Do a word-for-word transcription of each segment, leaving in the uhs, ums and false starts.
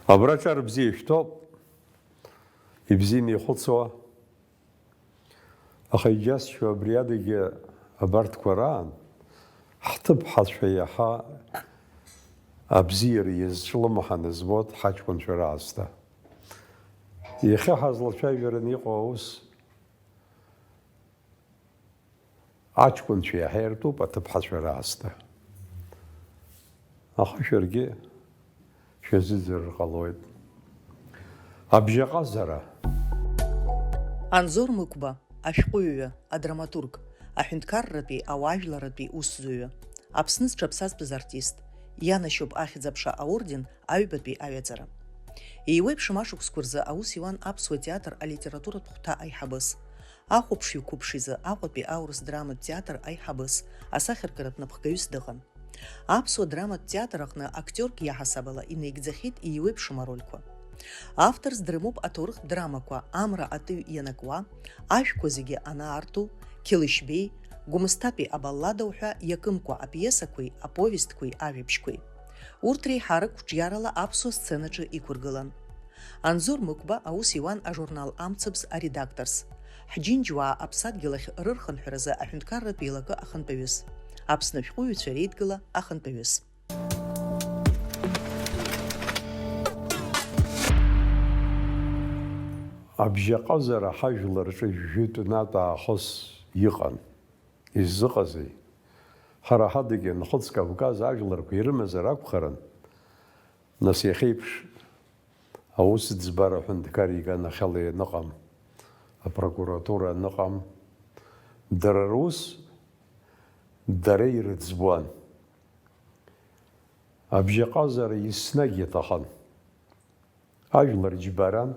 Абра ҿар бзиа шәҭоуп, ибзианы ихәыцуа. Аха иџьасшьо абри адагьы абарҭқәа раан, ҳҭыԥҳацәа иаҳа абзиара иазҿлымҳаны збоит ҳаҷкәынцәа раасҭа. Иахьа ҳазлацәажәараны иҟоу аус аҷкәынцәа иаҳа иртәуп аҭыԥҳацәа раасҭа. Аха шәаргьы шәазыӡырҩыр ҟалоит. Абжьаҟазара. Анзор Мықәба, ашәҟәыҩҩы, адраматург, аҳәынҭқарратәи, ауаажәларратәи усзуҩы, Аԥсны зҽаԥсазтәыз артист, ианашьоуп Ахьӡ-аԥша аорден аҩбатәи аҩаӡара. Еиуеиԥшым ашықәсқәа рзы аус иуан аԥсуа театр алитературатә хәҭа аиҳабыс, ахәаԥшҩы қәыԥш изы Аҟәатәи аурыс драматә театр аиҳабыс, асахьаркыратә напхгаҩыс дыҟан. Аԥсуа драматә театр аҟны актиорк иаҳасаб ала инаигӡахьеит еиуеиԥшым арольқәа. Авторс дрымоуп аҭоурыхтә драмақәа Амра атыҩ ианакуа, Ажәқәа зегьы анаарту, Қьылышьбеи, Гәымсҭатәи абаллада уҳәа иакымкәа апиесақәеи аповестқәеи ажәабжьқәеи. Урҭ реиҳарак қәҿиарала аԥсуа сценаҿы иқәыргылан. Анзор Мықәба аус иуан ажурнал Амцабз аредакторс. Ҳџьынџьуаа аԥсадгьыл ахь рырхынҳәразы аҳәынҭқарратә еилакы ахантәаҩыс. Аԥсны ашәҟәыҩҩцәа реидгыла ахантәаҩыс. Абжьаҟазара ҳажәлар рҿы жәытәнатә аахыс иҟан. Изыҟазеи? Ҳара ҳадагьы Нхыҵ Кавказ ажәларқәа ирымазар акәхарын, нас иахьеиԥш аусӡбара аҳәынҭқар иганахьала ианыҟам, апрокуратура аныҟам, дара рус дара ирыӡбуан. Абжьаҟазара еснагь иаҭахын. Ажәлар џьбаран,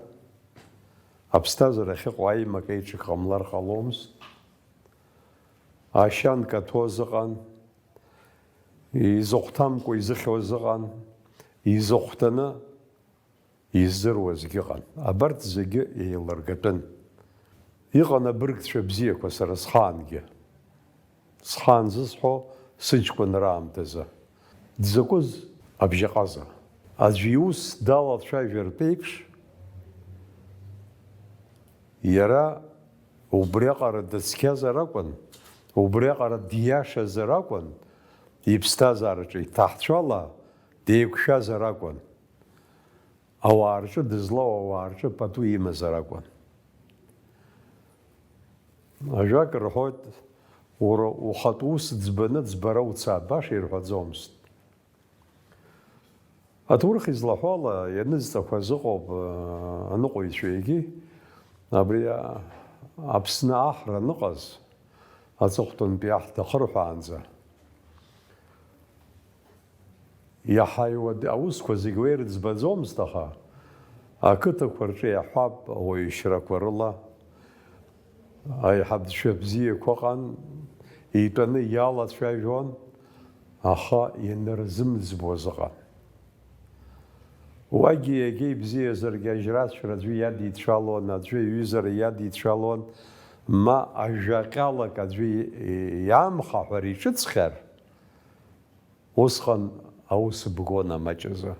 аԥсҭазаара ахьыҟоу аимак-еиҿак ҟамлар ҟаломызт. Ашьа нкаҭәоз ыҟан, изыхәҭамкәа изыхьуаз ыҟан, изыхәҭаны издыруазгьы ыҟан. Абарҭ зегьы еилыргатәын. Иҟан абыргцәа бзиақәа сара схаангьы. Схаан зысҳәо сыҷкәынра аамҭазы. Дзакәыз абжьаҟаза? Аӡәы иус далацәажәартә еиԥш, иара убриаҟара дыцқьазар акәын, убриаҟара диашазар акәын, иԥсҭазаараҿы иҭаҳцәала деиқәшәазар акәын. Ауаа рҿы дызлоу ауаа рҿы пату имазар акәын. Ажәак рҳәоит, уара ухатә ус ӡбаны ӡбара уца, баша ирҳәаӡомызт. Аҭоурых излаҳәо ала, ианызҵақәаз ыҟоуп, э, аныҟәаҩцәа егьи, абри, а, Аԥсны аҳра аныҟаз, аҵыхәтәантәи аҳ дахырҳәаанӡа. Иаҳа иуад-, аусқәа зегь уеирӡбаӡомызт, аха ақыҭақәа рҿы иаҳҳәап, ауаҩшьрақәа рыла аиҳабацәа бзиақәа ыҟан, итәаны иалацәажәон, аха ианырзымӡбуаз ыҟан. Уагьы иагьа ибзиазаргьы ажьрацәара аӡәы иадицәалон, аӡәы иҩызара иадицәалон, ма ажәаҟьалак аӡәы и-, и-, иаамхаҳәар иҿыҵхьар, усҟан аус бгон амаҷ азы.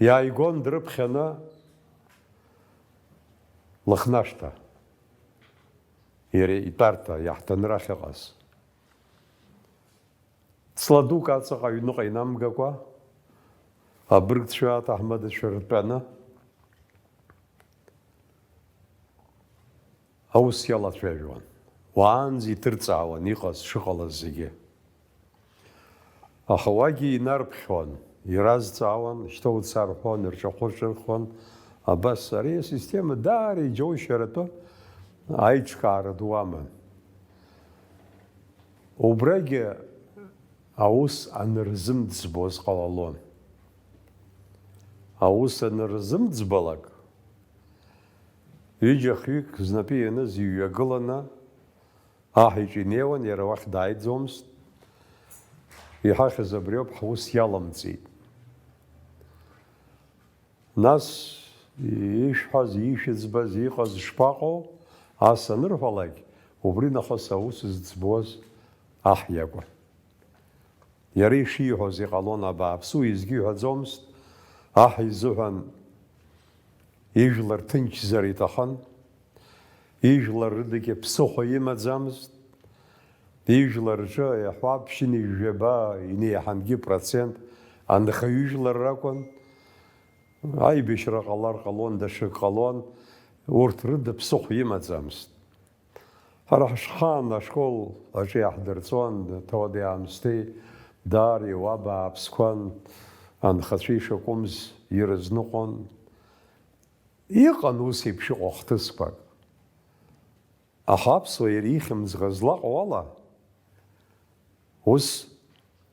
Иааигон дрыԥхьаны Лыхнашҭа, иара итәарҭа, иаҳҭынра ахьыҟаз. Ҵла дук аҵаҟа аҩныҟа инамгакәа, абыргцәа, аҭаҳмадацәа ртәаны, аус иалацәажәон. Уаанӡа иҭырҵаауан иҟаз шыҟалаз зегьы. Аха уагьы инарԥхьон, иразҵаауан, шьҭа уца рҳәон, рҿахәы рҿырхуан. Абас ари асистема даара иџьоушьаратәы аиҿкаара ду аман. Убрагьы аус анырзымӡбоз ҟалалон. Аус анырзымӡбалак, ҩыџьа-хҩык знапы ианыз иҩагыланы аҳ иҿы инеиуан, иара уахь дааиӡомызт. Иҳахьыз абриоуп, ҳус иаламҵеит. Нас ишәҳәаз, ишәыӡбаз, иҟаз шԥаҟоу? Ас анырҳәалак, убри нахыс аус зыӡбуаз аҳ иакәын. Иара ишиҳәоз иҟалон абааԥс, уеизгьы иҳәаӡомызт, Аҳ изыҳәан ижәлар ҭынчзар иҭахын, ижәлар рыдагьы ԥсыхәа имаӡамызт, ижәлар рҿы иаҳҳәап, ԥшьынҩажәаба инеиҳангьы процент анхаҩыжәлар ракәын. Аибашьра ҟалар ҟалон, даҽак ҟалон, урҭ рыда ԥсыхәа имаӡамызт. Ҳара ҳшхаан ашкол аҿы иаҳдырҵон, ҭауади-аамсҭеи даара иуа бааԥсқәан, анхацәа ишакәымз ирызныҟәон. Иҟан ус еиԥш иҟоу хҭысқәак. Аха аԥсуа иара ихьымӡӷ злаҟоу ала, ус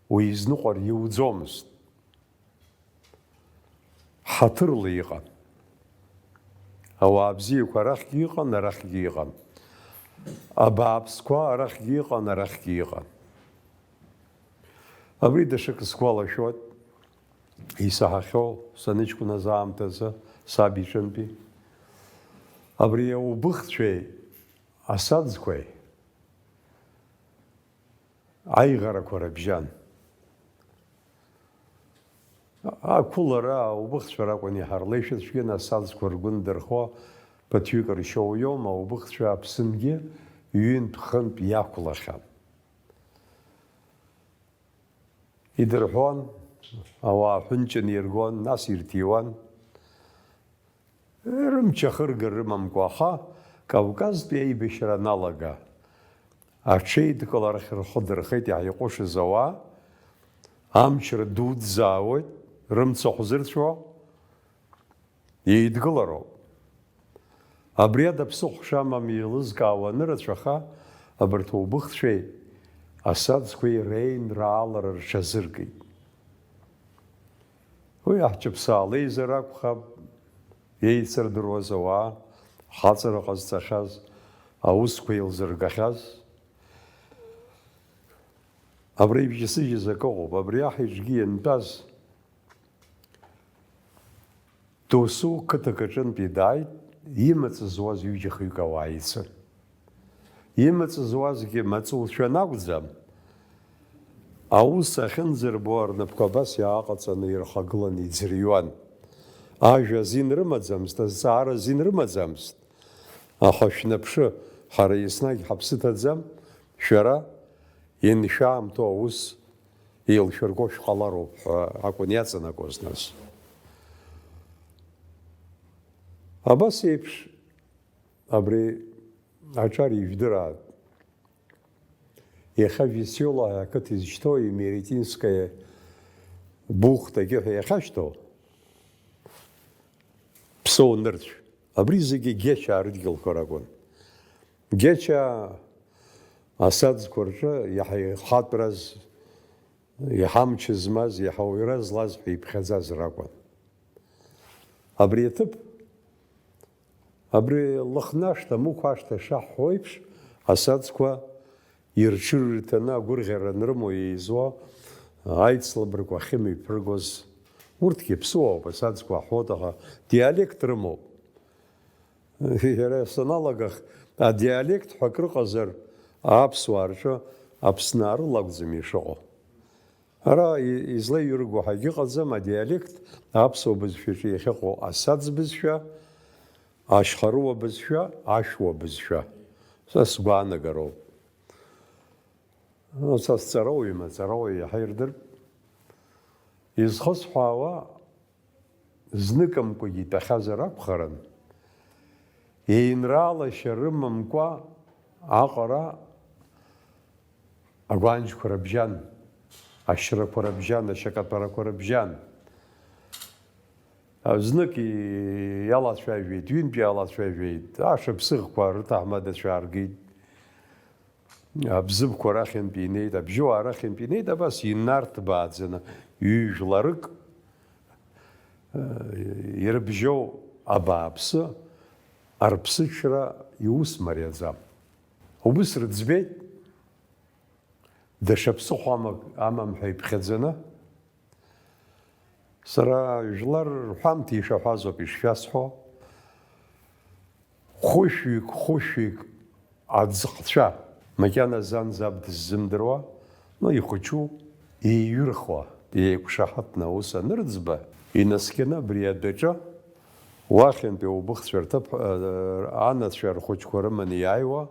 уизныҟәар иуӡомызт. Ҳаҭырла иҟан. Ауаа бзиақәа арахьгьы иҟан, арахьгьы иҟан. Абааԥсқәа арахьгьы иҟан, арахьгьы иҟан. Абри даҽакы сгәалашәоит, исаҳахьоу саныҷкәыназ аамҭазы саб иҿынтәи. Абри аубыхцәеи асаӡқәеи аиӷарақәа рыбжьан. Ақәылара аубыхцәа ракәын иаҳа рлеишәа цәгьан, асаӡқәа ргәы ндырхо, ԥыҭҩык ршьоу иоума, аубыхцәа Аԥсынгьы ҩынтә-хынтә иақәлахьан. Идырҳәон, ауаа ҳәынҷаны иргон, нас ирҭиуан. Рымч ахырга рымамкәа, аха Кавказтәи аибашьра аналага, аҽеидкыларахь рхы дырхеит иаҳа иҟәышыз ауаа, амчра дуӡӡаауеит, рымцахә зырцәо, еидгылароуп. Абри ада ԥсыхәа шамам еилызкаауа анырацәаха, абарҭ аубыхцәеи асаӡқәеи реинраалара рҽазыркит. Уи аҳҷаԥсаа леизар акәхап, еицырдыруаз ауаа, ҳаҵара ҟазҵахьаз, аусқәа еилзыргахьаз. Абри ибжьасыжьыз акы ыҟоуп, абри аҳ иҿгьы иантәаз досу қыҭак аҿынтәи дааит, имаҵ зуаз ҩыџьа-хҩык ауаа ицын. Имаҵ зуазгьы маҵуцәа анакәӡам, аус ахьынӡарбо рнапқәа абас иааҟаҵаны ирхагыланы иӡырҩуан. Ажәа азин рымаӡамызт, азҵаара азин рымаӡамызт. Аха шәнаԥшы, ҳара еснагь ҳаԥсы ҭаӡам, шәара иншәаамҭоу аус еилшәырго шәҟалароуп ҳәа акәын иаҵанакуаз нас. Абас еиԥш абри аҿар ижәдыраат. Иахьа Весиола ҳәа ақыҭа изышьҭоу Имеретинская бухтагьы ҳәа иахьашьҭоу Ԥсоу нырцә. Абри зегьы Гьечаа рыдгьылқәа ракәын. Гьечаа асаӡқәа рҿы иаҳа ихатәраз, иҳамч змаз, иаҳа уаҩра злаз ҳәа иԥхьаӡаз ракәын. Абри аҭыԥ, абри Лыхнашҭа, Мықә ашҭа шаҳҳәо еиԥш, асаӡқәа ирҽырырҭаны агәырӷьара анрымоу еизо, аицлабрақәа ахьымҩаԥыргоз, урҭгьы ԥсуоуп, асаӡқәа аҳәоит, аха диалект рымоуп. Иара саналагах, адиалект ҳәа акрыҟазар, аԥсуаа рҿы Аԥсны аарыла акәӡам ишыҟоу. Ара и-, излаирго ҳәагьы ыҟаӡам, адиалект аԥсуа бызшәаҿы иахьыҟоу асаӡ бызшәа, ашьхарыуа бызшәа, ашәуа бызшәа. Са сгәаанагароуп. Ну, са сҵарауаҩым, аҵарауаҩ иаҳа ирдырп. Изхысҳәаауа, зныкымкәагьы итәахьазар акәхарын, еинраалашьа рымамкәа аҟара агәанџьқәа рыбжьан, ашьрақәа рыбжьан, ашьакатәарақәа рыбжьан. Знык и-, иалацәажәеит, ҩынтә иалацәажәеит, ашықәсыӷқәа рыҭаҳмадацәа ааргеит. Абзыԥқәа рахьынтә инеит, абжьуаа рахьынтә инеит, абас инарҭбааӡаны ҩ-жәларык, э, ирыбжьоу абааԥсы, арԥсыҽра иус мариаӡам. Убыс рыӡбеит, даҽа ԥсыхәа амак амам ҳәа иԥхьаӡаны. Сара жәлар рҳәамҭа ишаҳәазоуп ишшәасҳәо. Хәышәҩык, хәышәҩык аӡҟцәа, макьана зан-заб дыззымдыруа, ну, ихәыҷу, еиҩырхуа, Еиқәшаҳаҭны аус анырӡба, инаскьаны абри адәаҿы, уахьынтәи аубыхцәа рҭыԥ, э, анацәа рхәыҷқәа рыманы иааиуа,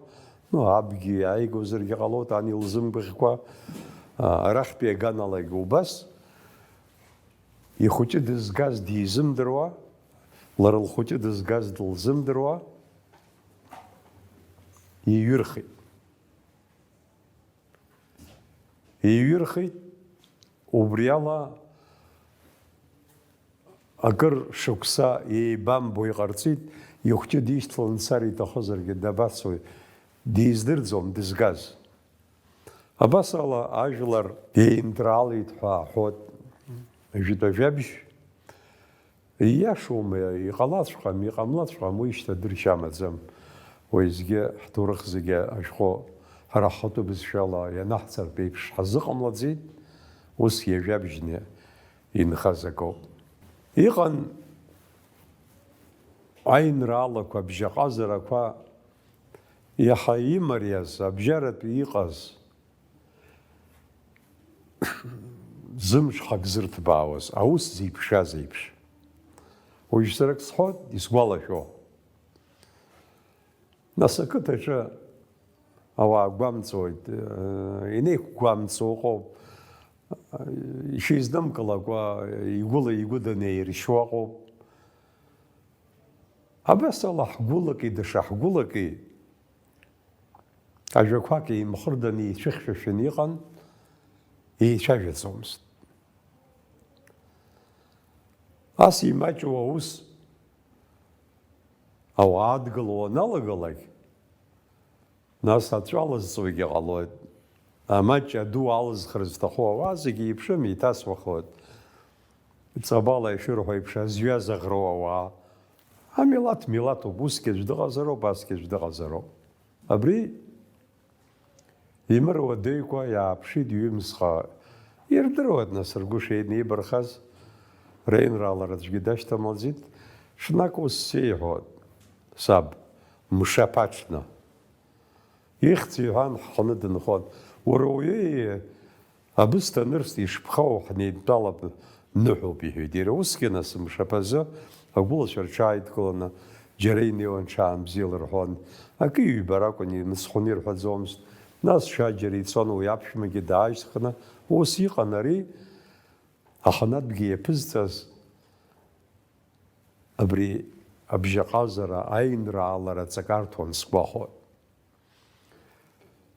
ну, абгьы иааигозаргьы ҟалоит, ан илзымгәаӷькәа, а, арахьтәи аганалагьы убас, ихәыҷы дызгаз дизымдыруа, лара лхәыҷы дызгаз дылзымдыруа, иҩырхит. Иҩырхит, убри ала акыр шықәса еибамбо иҟарҵеит, ихәҷы дишьҭаланы дцар иҭахызаргьы дабацои, диздырӡом дызгаз. Абас ала ажәлар еинраалеит ҳәа аҳәот, жәытәа жәабжь. Ииашоума, иҟалаҵәҟьам, иҟамлаҵәҟьам, уи шьҭа дыршьа амаӡам. Уеизгьы ҳҭоурых зегьы ашәҟәы ҳара ҳхатәы бызшәала ианаҳҵартә еиԥш ҳазыҟамлаӡеит, ус иажәабжьны инхаз акоуп. Иҟан аинраалақәа, абжьаҟазарақәа иаҳа имариаз, абжьаратәы иҟаз, зымҽхак зырҭбаауаз, аус зеиԥшаз еиԥш. Уажә сара ак сҳәоит, исгәалашәо. Нас ақыҭаҿы ауаа гәамҵуеит, э, инеиқәгәамҵуа ыҟоуп, ишизнымкылакәа игәыла игәы данеиршьуа ыҟоуп. Абас ала ҳгәылаки даҽа ҳгәылаки ажәақәак еимхырданы еицәыхьшәашәаны иҟан, еицәажәаӡомызт. Ас имаҷу аус ауаа адгыло уаналагалак, нас аҵәа алызҵогьы ҟалоит. Амаҷ аду алызхыр зҭаху ауаа зегьы еиԥшым, еиҭасуахоит. Ҵабала ишырҳәо еиԥш, азҩа зыӷроу ауаа. Амилаҭ милаҭуп, усгьы аӡә дыҟазароуп, асгьы аӡә дыҟазароуп. Абри имыруадаҩқәа иааԥшит ҩымзха. Ирдыруеит, нас, ргәы шеинеибархаз, реинраалара аӡәгьы дашьҭамлаӡеит. Ҽнак ус сеиҳәоит, саб, мшаԥаҽны. Ихьӡ иҳәан, ҳҟны дынхон. Уара уаҩы абысҭа нырст ишԥхоу, ҳнеидтәалап, ныҳәоуп, иҳәеит иара. Усгьы нас мшаԥазы агәылацәа рҽааидкыланы џьара инеиуан, ҽаанбзиала рҳәон. Акы-ҩба ракәын, имцхәны ирҳәаӡомызт. Нас ҽаџьара ицон уи аԥшәмагьы даашьҭхны. Ус иҟан ари, аханатәгьы иаԥызҵаз абри абжьаҟазара, аинраалара ҵак арҭон сгәахәуан.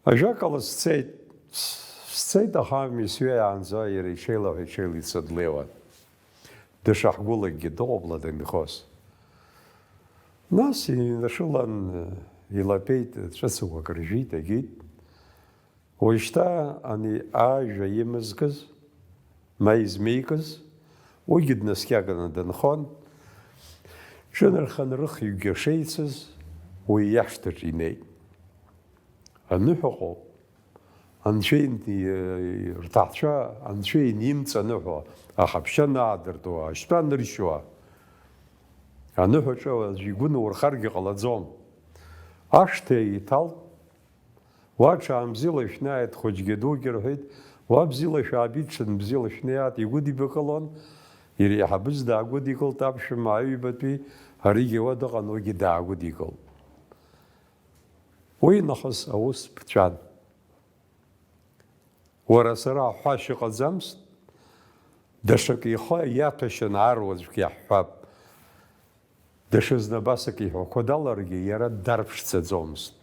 Ажәакала, сцеит, сцеит, аха ами сҩеиаанӡа иара иҽеилаҳәа-иҽеилица длеиуан. Даҽа ҳгәылакгьы дыҟоуп ла данхоз. Нас инашылан, илатәеит, ҵәыцақәак ржәит, агеит. Уажәшьҭа ани ажәа имызкыз, ма измеикыз, уигьы днаскьаганы дынхон, ҿынархан рыхҩгьы шеицыз, уи иашҭаҿ инеит. Аныҳәа ыҟоуп. Анцәа ин-, рҭаацәа Анцәа инимҵаныҳәо, аҳаԥшьа анаадыртуа, ашьтәа аныршьуа, аныҳәаҿа аӡә игәы наурхаргьы ҟалаӡом. Ашҭа иҭалт, уа ҽаанбзиала шәнааит, хәыҷгьы дугьы рҳәеит, уа бзиала шәаабеит, ҽынбзиала шәнеиааит, игәыдибакылон, иреиҳабыз даагәыдикылт аԥшәма аҩбатәи, аригьы уа дыҟан, уигьы даагәыдикылт. Уи нахыс аус ԥҵәан. Уара сара ҳәашьа ыҟаӡамызт, даҽак ихы иаҭәашьаны ар уаҵәк иаҳҳәап. Даҽазны абас акы иҳәақәа даларгьы, иара дарԥшӡаӡомызт.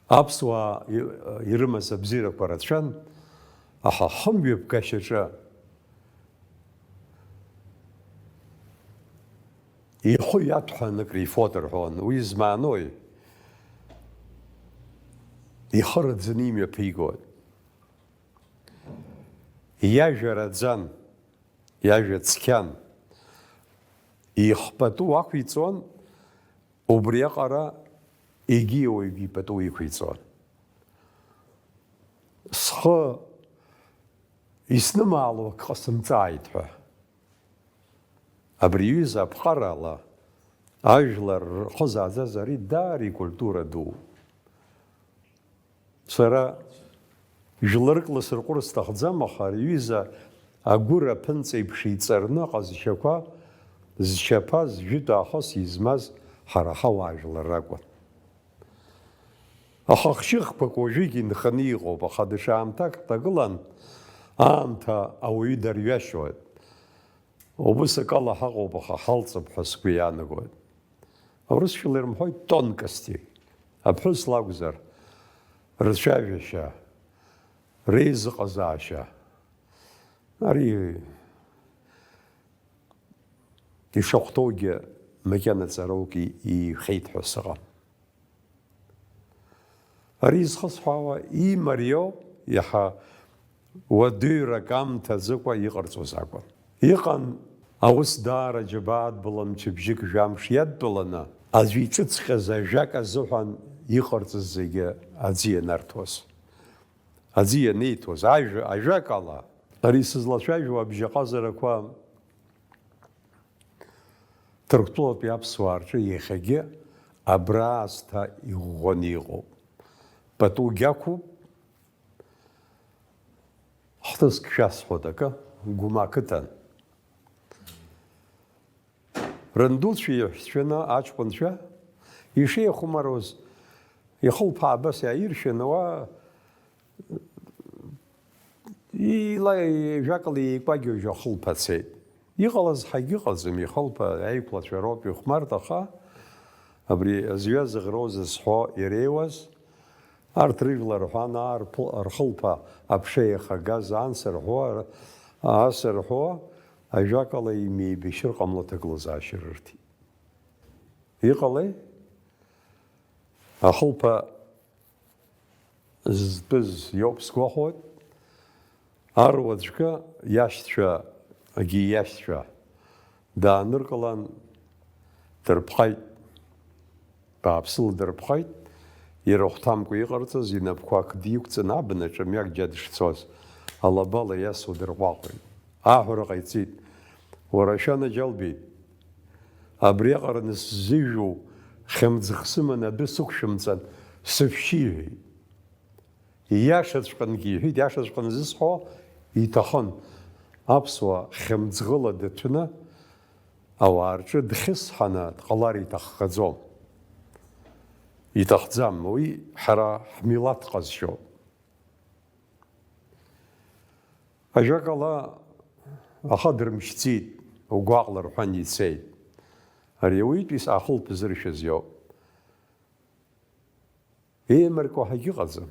Аԥсуаа и-, ирымаз абзиарақәа рацәан, аха хымҩаԥгашьаҿы ихы иаҭәҳәаны акрифоит рҳәон. Уи змаанои? Ихы раӡаны имҩаԥигоит. Иажәа раӡан, иажәа цқьан. Ихы пату ақәиҵон, убриаҟара егьи ауаҩгьы ипату иқәиҵон. Схы иснымаало акы ҟасымҵааит ҳәа. Абри аҩыза аԥҟарала ажәлар рхы зааӡаз ари даара икультура ду. Сара Жәларык ласырҟәыр сҭахӡам, аха ари аҩыза агәыр аԥынҵа еиԥш иҵарны аҟазшьақәа зшьаԥаз, жәытә аахыс измаз ҳара ҳауаажәлар ракәын. Аха хшьыхқәак уажәыгь инханы иҟоуп, аха даҽа аамҭак ҳҭагылан, аамҭа ауаҩы дарҩашьоит. Убыс акала ҳаҟоуп, аха ҳалҵып ҳәа сгәы иаанагоит. Аурысшәала ирымҳәоит тонкости. Аԥҳәыс лакәзар, рцәажәашьа, реизыҟазаашьа. Ари ишахәҭоугьы макьана ҵараук и-, иихеит ҳәа сыҟам. Ари зхысҳәаауа имариоу иаҳа уадаҩрак амҭаӡакәа иҟарҵоз акәын. Иҟан аус даара џьабаа адбала мчыбжьык жәамш иадтәаланы, аӡәы иҿыҵҟьаз ажәак азыҳәан иҟарҵаз зегьы аӡы ианарҭоз, аӡы ианеиҭоз, ажәа, ажәакала, ари сызлацәажәо абжьаҟазарақәа Ҭырқәтәылатәи аԥсуаа рҿы иахьагьы абра аасҭа иӷәӷәаны иҟоуп. Патугь ақәуп, хҭыск шәасҳәоит акы, Гәыма ақыҭан. Рандуцәа иаҳәшьцәаны аҷкәынцәа ишеихәмаруаз ихылԥа абас иааиршәаны уа Ила-, жәакала еикәагьоу жәа хылԥа цеит. Иҟалаз ҳагьыҟаӡам, ихылԥа аиқәлацәа роуп ихәмарт, аха абри азҩа зыӷроу зызҳәо иреиуаз, арҭ рыжәла рҳәан, аа, рԥы-, рхылԥа аԥша иахагаз анс рҳәо, ар-, ас рҳәо, ажәакала, имеибашьыр ҟамло аҭагылазаашьа рырҭеит. Иҟалеи? Ахылԥа зтәыз иоуп сгәахәуеит. Аруаӡәкы иашьцәа, агьи иашьцәа дааныркылан, дырԥхаит. Бааԥсыла дырԥхаит. Ирыхәҭамкәа иҟарҵаз инапқәа акы диқәҵаны абнаҿы мҩак џьа дышцоз, алабала иасуа дырҟәаҟәеит. Аҳәара ҟаиҵеит. Уара, шәанаџьалбеит, абриаҟара анысзыжәу, хьымӡӷ сыманы адәы сықәшәымҵан, сышәшьы, иҳәеит. Ииашаҵәҟьангьы иҳәеит, ииашаҵәҟьа анзысҳәо иҭахын. Аԥсуа хьымӡӷыла дыҭәны, ауаа рҿы дхьысҳаны дҟалар иҭаххаӡом. Иҭахӡам, уи ҳара ҳмилаҭ ҟазшьоуп. Ажәакала, аха дрымшьӡеит, угәаҟ лырҳәан ицеит. Ари ауаҩытәыҩса ахылԥа зыршәыз иоуп. Еимаркуа ҳагьыҟаӡам.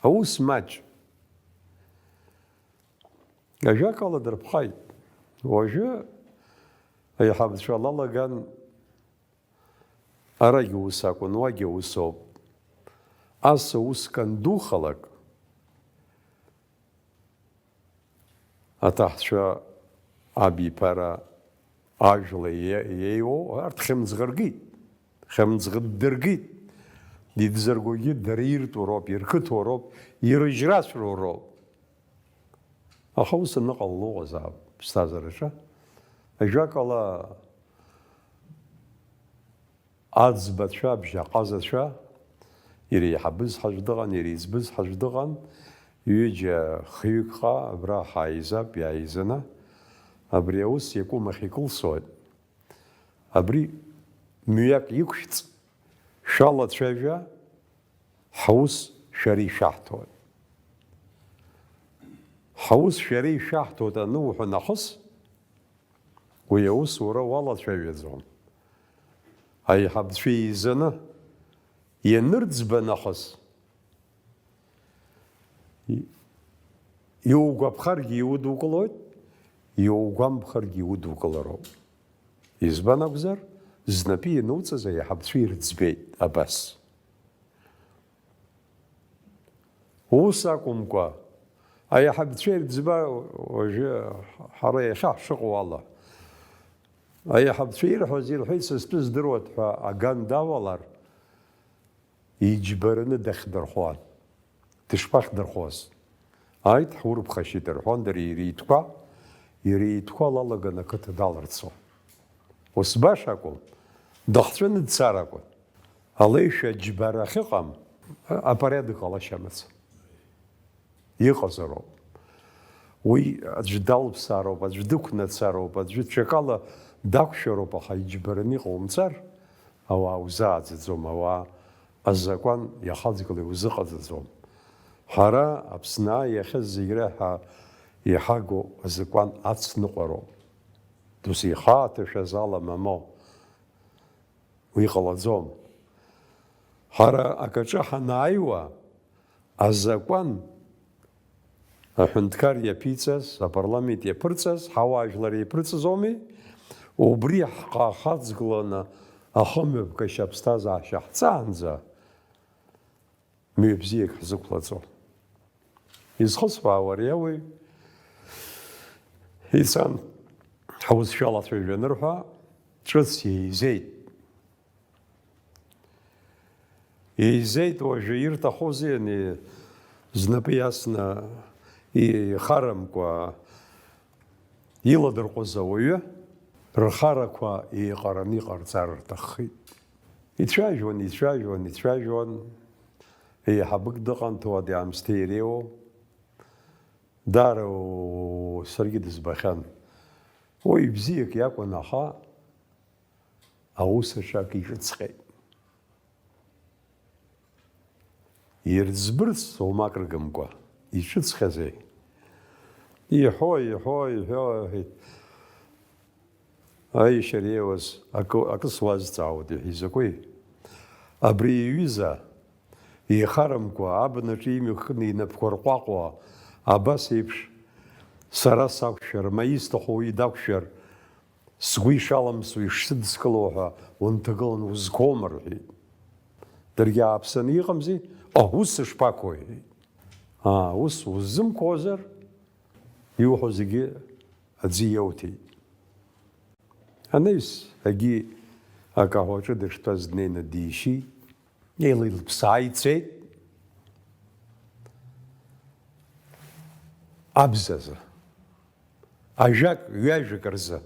Аус маҷ. Ажәакала, дырԥхаит. Уажәы аиҳабацәа лалаган, арагь ус акәын, уагь ус ауп. Ас аус кандухалак, аҭаҳцәа абиԥара ажәла иеи-, иеиуоу, арҭ хьымӡӷ ргеит, хьымӡӷ ддыргеит. Идзыргогьы дара иртәу роуп, ирқыҭоу роуп, ирыжьрацәроу роуп. Аха ус аныҟало ыҟазаап ԥсҭазаараҿы. Ажәакала, аӡбацәа, абжьаҟазацәа, иреиҳабыз ҳаӡә дыҟан, иреиҵбыз ҳаӡә дыҟан, ҩыџьа хҩыкҟа абра ҳааизап, иааизаны, абри аус иакәымахь икылсуеит. Абри мҩак иқәшәҵ, шәалацәажәа, ҳаус шәара ишәаҳҭоит. Ҳаус шәара ишәаҳҭоит ануҳәа нахыс, уи аус уара уалацәажәаӡом. Аиҳабацәа еизаны ианырӡба нахыс, и-, иугәаԥхаргьы иудукылоит, иугәамԥхаргьы иудукылароуп. Избан акәзар, знапы иануҵаз аиҳабацәа ирыӡбеит абас. Ус акәымкәа, аиҳабацәа ирыӡба уажәы ҳара иахьа ҳшыҟоу ала, аиҳабацәа ирҳәаз ирҳәеит, са стәы здыруеит ҳәа аган давалар, иџьбараны дахьдырхуан. Дышԥахьдырхуаз? Ааит, ҳурԥхашьеит рҳәон, дара иреидқәа, иреидқәа лалаган ақыҭа далырцон. Ус баша акәын, дахҵәаны дцар акәын. Алеишәа џьбара ахьыҟам, апорядок ҟалашьа амаӡам. иҟазароуп. Уи аӡәы далԥсаароуп, аӡәы дықәнацароуп, аӡәы ҽакала дақәшәароуп, аха иџьбараны иҟоумҵар, ауаа узааӡаӡом, ауаа азакәан иахаҵгыло иузыҟаҵаӡом. Ҳара Аԥсны иахьа зегь реиҳа иҳагу азакәан ацныҟәароуп. Досу ихы аҭашәаз ала мамоу. Уи ҟалаӡом. Ҳара акаҿы ҳанааиуа, азакәан аҳәынҭқар иаԥиҵаз, апарламент иаԥырҵаз, ҳауаажәлар еиԥырҵыз ауми, убри ҳхы ахаҵгыланы ахымҩаԥгашьа аԥсҭазаашьа ҳҵаанӡа, мҩа бзиак ҳзықәлаҵо. Изхысҳәаауа ари ауаҩ ицан, ҳаус шәалацәажәа анырҳәа, ҿыц еизеит. Еизеит, уажәы ирҭахузеи ани знапы иасны ихарамкәа иладырҟәыз ауаҩы, рхарақәа еиҟараны иҟарҵар рҭаххеит. Ицәажәон, ицәажәон, ицәажәон, еиҳабык дыҟан, ҭауади-аамсҭеи иреиуоу. Даара, уу, саргьы дызбахьан. Уаҩ бзиак иакәын, аха аус аҿы акы иҿыцҟьеит. Ирӡбырц уамак рыгымкәа, иҿыцҟьазеи? Иҳәо, иҳәо, иҳәо, иҳәеит. Аиашьа реиуаз акы, акы суазҵаауеит, иҳәеит, изакәи? Абри иҩыза, ихарамкәа, абнаҿы имҩа кны инапқәа рҟәаҟәа, абас еиԥш, сара сақәшәар, ма исҭаху уи дақәшәар, сгәы ишаламсуа ишсыдыскыло ҳәа унҭагылан узгома, рҳәеит. Даргьы ааԥсаны иҟамзи, аус шԥақәу, иҳәеит. Аа, ус уззымқәозар, иуҳәо зегьы аӡы иоуҭеит. Анаҩс, егьи акаҳуаҿы дыштәаз днеины дишьит, еилылԥсаа ицеит абзазы, ажәак, ҩажәак рзы.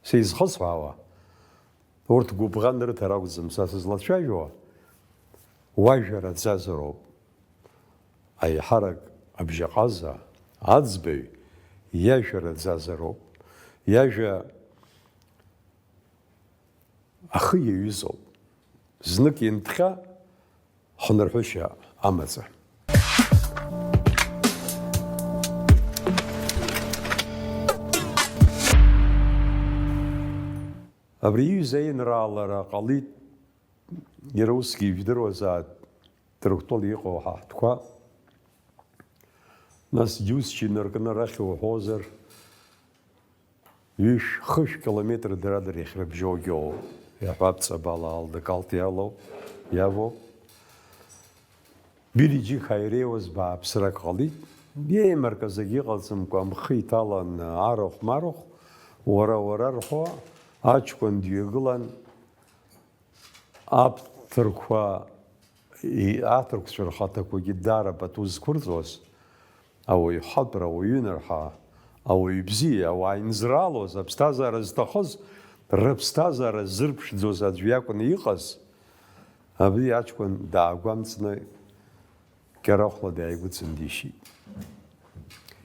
Сизхысҳәаауа, урҭ гәыбӷан рыҭар акәӡам са сызлацәажәо, уажәа раӡазароуп. Аиҳарак абжьаҟаза, аӡбаҩ, иажәа раӡазароуп, иажәа ахы иаҩызоуп. Знык инҭҟьа, хнырҳәышьа амаӡам. Абри иҩыза аинраалара ҟалеит, иара усгьы ижәдыруазааит, Ҭырқәтәыла иҟоу ҳа ҳтәқәа. Нас џьусшьа инаркны арахь уҳәозар, ҩышә, хышә километр дара-дара иахьрыбжьоугьы ыҟоуп, иаҳҳәап, Ҵабала, Алдакалҭ иалоу, иавоуп. Билиџьик ҳаиреиуаз бааԥсрак ҟалеит. Иеимаркыз акгьы ыҟаӡамкәа, амхы иҭалан арахә-марахә, уара-уара рҳәо, аҷкәын дҩагылан, аԥҭырқәа, и-, аҭырқәцәа рхаҭақәагьы даара пату зқәырҵоз, ауаҩ хатәра, ауаҩы инарҳа, ауаҩ бзиа, ауаа инзраалоз, аԥсҭазаара зҭахыз, рыԥсҭазаара ззырԥшӡоз аӡә иакәны иҟаз, абри аҷкәын даагәамҵны кьарахәла дааигәыдҵан дишьит.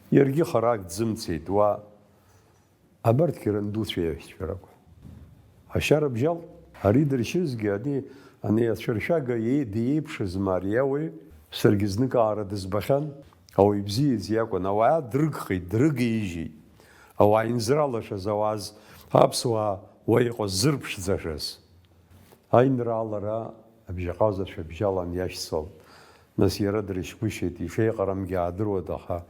Иаргьы харак дзымцеит, уа Абарҭгьы рандуцәа иаҳәшьцәа ракәын. Ашьа рыбжьалт, ари дыршьызгьы, ани, ани ацәыршәага иеи-, диеиԥшызма ари ауаҩ, саргьы зныкаара дызбахьан, ауаҩ бзиаӡ иакәын, ауаа дрыгхеит, дрыгеижьит, ауаа инзралашаз, ауаа з-, аԥсуаа уа иҟаз зырԥшӡашаз. Аинраалара абжьаҟазацәа бжьалан иашьцылт. Нас иара дрышьгәышьеит, ишеиҟарамгьы аадыруада, аха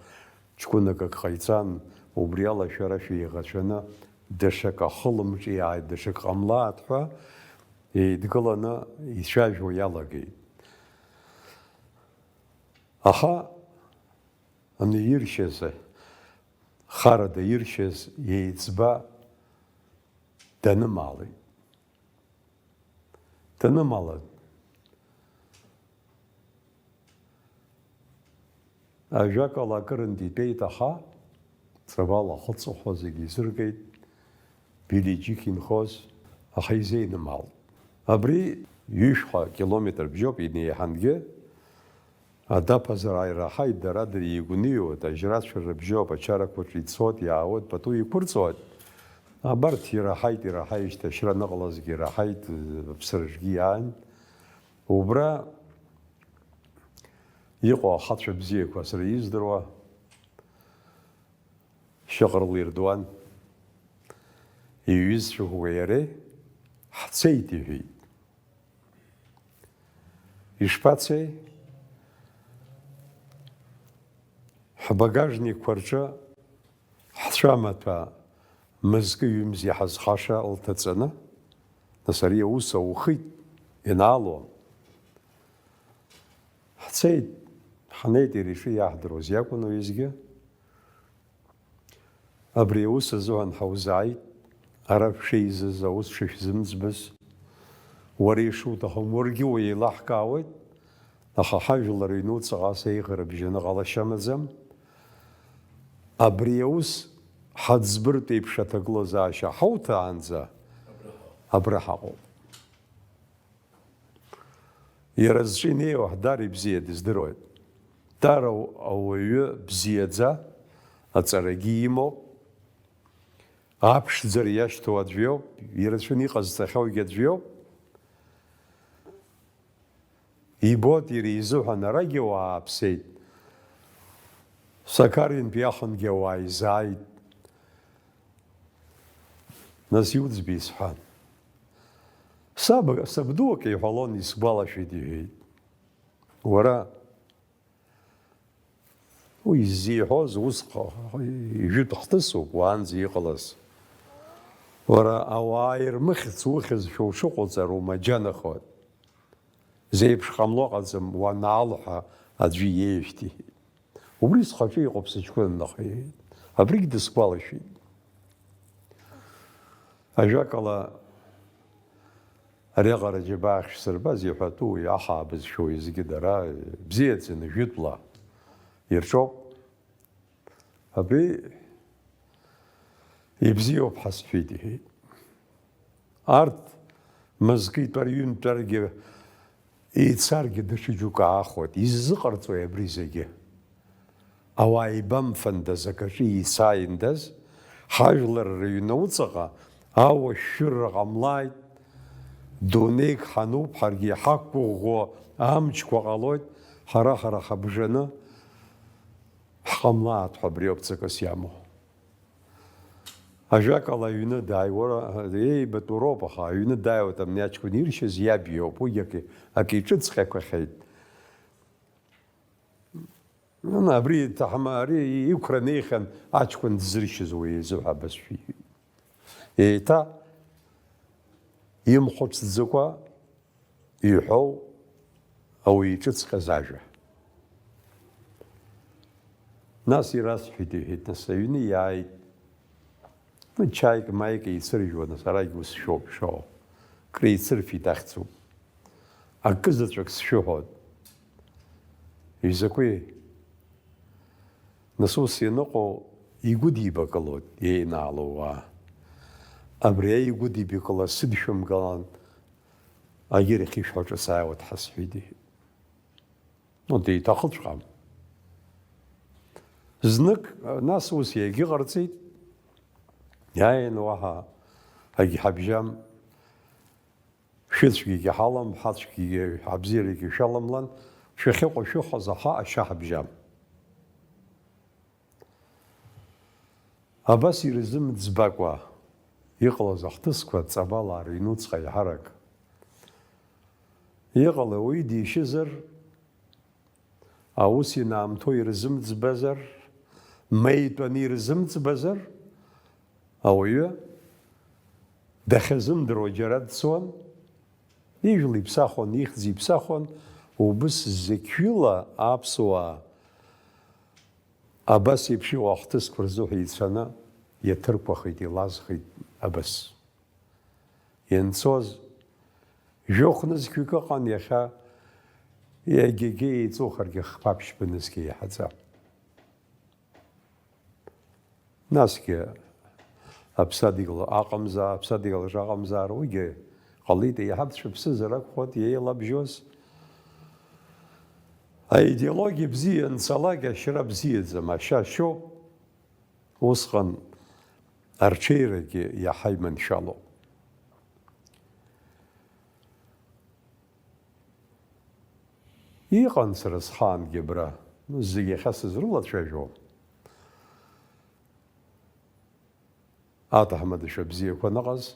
ҷкәынак ак ҟаиҵан, убри ала шәара шәеиӷацәаны даҽак ахылымҿиааит, даҽак ҟамлааит ҳәа еидгыланы ицәажәо иалагеит. Аха ани иршьыз, харада иршьыз иеиҵба данымаалеит. Данымалан. Ажәакала, акырынтә итәеит, аха Ҵабал ахы-аҵыхәа зегьы изыргеит, Билиџьик инхоз, аха изеинымаалт. Абри ҩышәҟа километр бжьоуп инеиҳангьы, Адаԥазар ааираҳаит, дара дреигәныҩуеит, ажьрацәа рыбжьоуп, ачарақәа ҿицоит, иаауеит, пату иқәырҵоит. Абарҭ ираҳаит, ираҳаижьҭеи ашьра аныҟалазгьы ираҳаит, аԥсра аҿгьы иааин. Убра иҟоу ахацәа бзиақәа сара издыруа, Шьаҟрыл Ардуан иҩызцәа ҳәа иареи, ҳцеит, иҳәеит. Ишԥацеи? Ҳбагажникқәа рҿы ҳцәамаҭәа мызки ҩымзи ҳазхаша лҭаҵаны, нас ари аус аухит, ианаало. Ҳцеит, ҳнеит, иара иҿы иаҳдыруаз иакәын уеизгьы. Абри аус азыҳәан ҳаузааит, ара шәшеизаз, аус шышәзымӡбаз. Уара ишуҭахым уаргьы уеилаҳкаауеит, аха ҳажәлар ҩнуҵаҟа ас еиӷара бжьаны ҟалашьа амаӡам. Абри аус ҳаӡбыртә еиԥш аҭагылазаашьа ҳауҭаанӡа абра ҳаҟоуп. Иара зҿы инеиуа ҳдара ибзиа дыздыруеит. Дара ауаҩы бзиаӡа, аҵарагьы имоуп, аԥшӡара иашьҭоу аӡәы иоуп, ирацәаны иҟазҵахьоугьы аӡәы иоуп. Ибоит иара изыҳәан арагьы уаа ааԥсеит, Сакаринтә иахынгьы ауаа изааит. Нас иуӡбеи сҳәан. Саб, сабду акы иҳәалон, исгәалашәеит, иҳәеит. Уара, уи иззиҳәоз, ус ҟа-, жәытә хҭысуп уаанӡа иҟалаз. Уара, ауаа ирмыхьц ухьызшәа ушыҟоуҵар умаџьанахоит. Зеиԥш ҟамло ҟаӡам, уанаалҳәа аӡәы иеижьҭеи. Убри схаҿы иҟоуп сыҷкәын, аха иҳәеит. Абригь дысгәалашәеит. Ажәакала, ариаҟара џьабаа ахьшәсырбаз иҳәатәу, иаҳа абызшәа уеизгьы дара бзиаӡаны жәытәла ирҿоуп. Абри ибзиоуп ҳәа сҳәеит, иҳәеит. Арҭ мызкы итәар, ҩынтәаргьы, еицаргьы даҽа џьоук аахәоит. Иззыҟарҵои абри зегьы? Ауаа еибамфандаз, акаҿы еицааиндаз, ҳажәлар рыҩны уҵаҟа ауашәшәырра ҟамлааит, дунеик ҳануп, ҳаргьы иҳақәгәыӷуа амчқәа ҟалоит, ҳара-ҳара ҳабжаны ҳҟамлааит ҳәа абриоуп ҵакыс иамоу. Ажәакала, аҩны дааиуа, еибатәу роуп, аха аҩны дааиуеит, амни аҷкәын иршьыз иаб иоуп, уигьы акы, акы иҿыҵҟьақәахьеит. Абри иҭаҳма, ари иқәра неихьан аҷкәын дзыршьыз уи изы ҳәа бызшәа иҳәеит. Еиҭа имхәыцӡакәа иҳәоу ауаҩы иҿыҵҟьаз ажәа. Нас ирасҳәеит, иҳәеит, нас аҩны иааит. Ну, чаик, маик еицыржәуа, нас арагь ус шәоуп ишыҟоу. Креицырфеит, ахьӡуп. Акы заҵәык сшәыҳәоит. Изакәи? Нас ус ианыҟоу игәыдибакылоит еинаалоу уаа. Абри аигәыдибакыла сыдшәымгалан, агьырахь ишәҳәаҿы сааиуеит ҳәа сҳәеит, иҳәеит. Ну, деиҭахыҵәҟьам. Знык, нас ус иагьыҟарҵеит, иааин уаҳа агьҳабжьам, шәыцәгьагьы ҳалам, ҳацәгьагьы, ҳабзиарагьы шәаламлан, шәахьыҟоу шәыҟаз аха ашьа ҳабжьам. Абас ирзымӡбакәа иҟалаз ахҭысқәа ҵабалаа рыҩнуҵҟа еиҳарак иҟалеи, уи дишьызар, аус инаамҭоу ирзымӡбазар, ма итәаны ирзымӡбазар, ауаҩы дахьазымдыруа џьара дцон, ижәла иԥсахуан, ихьӡ иԥсахуан, убыс зықьҩыла аԥсуаа абас еиԥш иҟоу ахҭысқәа рзыҳәа ицаны иаҭырқәахеит, илазхеит абас. Ианцоз жәохә нызқьҩык ыҟан, иахьа егьагьы еиҵухаргьы хԥа-ԥшьба нызқьа иаҳаӡам. Насгьы аԥсадгьыл аҟамзаа-, аԥсадгьылаҿ аҟамзаара уигьы ҟалеит, еиҳабацәа ԥсызар акәхоит иеилабжьоз. Аидеологиа бзиа анцалак, ашьра бзиаӡам, ашьа шьоуп, усҟан арҽеирагьы иаҳа иманшәалоуп. Иҟан сара схаангьы абра, зегь иахьа сызрылацәажәо, аҭаҳмадацәа бзиақәа аныҟаз,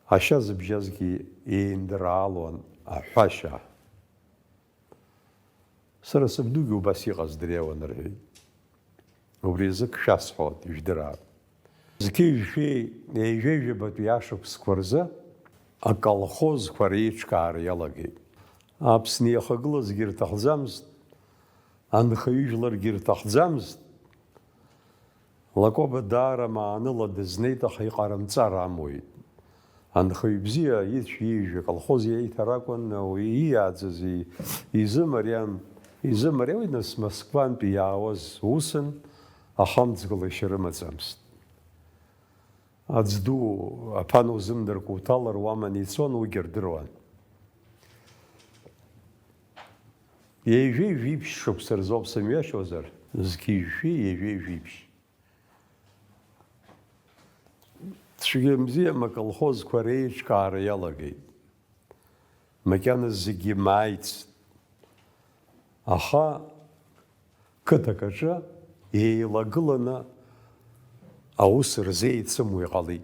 ашьа зыбжьазгьы еиндраалон аҳәашьа. Сара сабдугьы убас иҟаз дреиуан рҳәеит. Убри азы шәасҳәоит, ижәдырааит. Зқьи жәшәи ҩажәи жәабатәи ашықәсқәа рзы аколхозқәа реиҿкаара иалагеит. Аԥсны иахагылазгьы ирҭахӡамызт, анхаҩыжәларгьы ирҭахӡамызт. Лакоба даара маанала дызнеит, аха иҟарымҵар амуит. Анхаҩ бзиа ицә иижәы аколхоз иеиҭар акәын, уи ииааӡаз и-, изымариам, изымариауеит, нас Москвантәи иаауаз усын, ахамҵгылашьа рымаӡамызт. Аӡ ду аԥан узымдыркәа уҭалар уаман ицон, уигьы рдыруан. Ҩажәи жәиԥшь шықәса рзоуп сымҩашьозар, зқьи жәшәи ҩажәи жәиԥшь. Цәгьа-мзиам аколхозқәа реиҿкаара иалагеит. Макьана зегьы мааицт. Аха қыҭак аҿы еилагыланы аус рзеицымуа иҟалеит.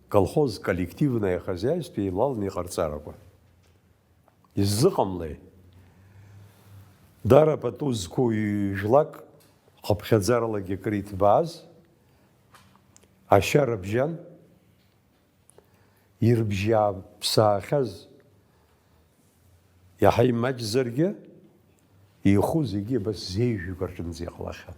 Колхоз коллективное хозяйство еилаланы иҟарҵарақәа. Иззыҟамлеи? Дара пату зқәу ҩ-, жәлак, хыԥхьаӡаралагьы акыр иҭбааз, ашьа рыбжьан, ирыбжьааԥсаахьаз иаҳа имаҷзаргьы, ихәы зегьы абас зеижәҩык рҿынӡа иҟалахьан.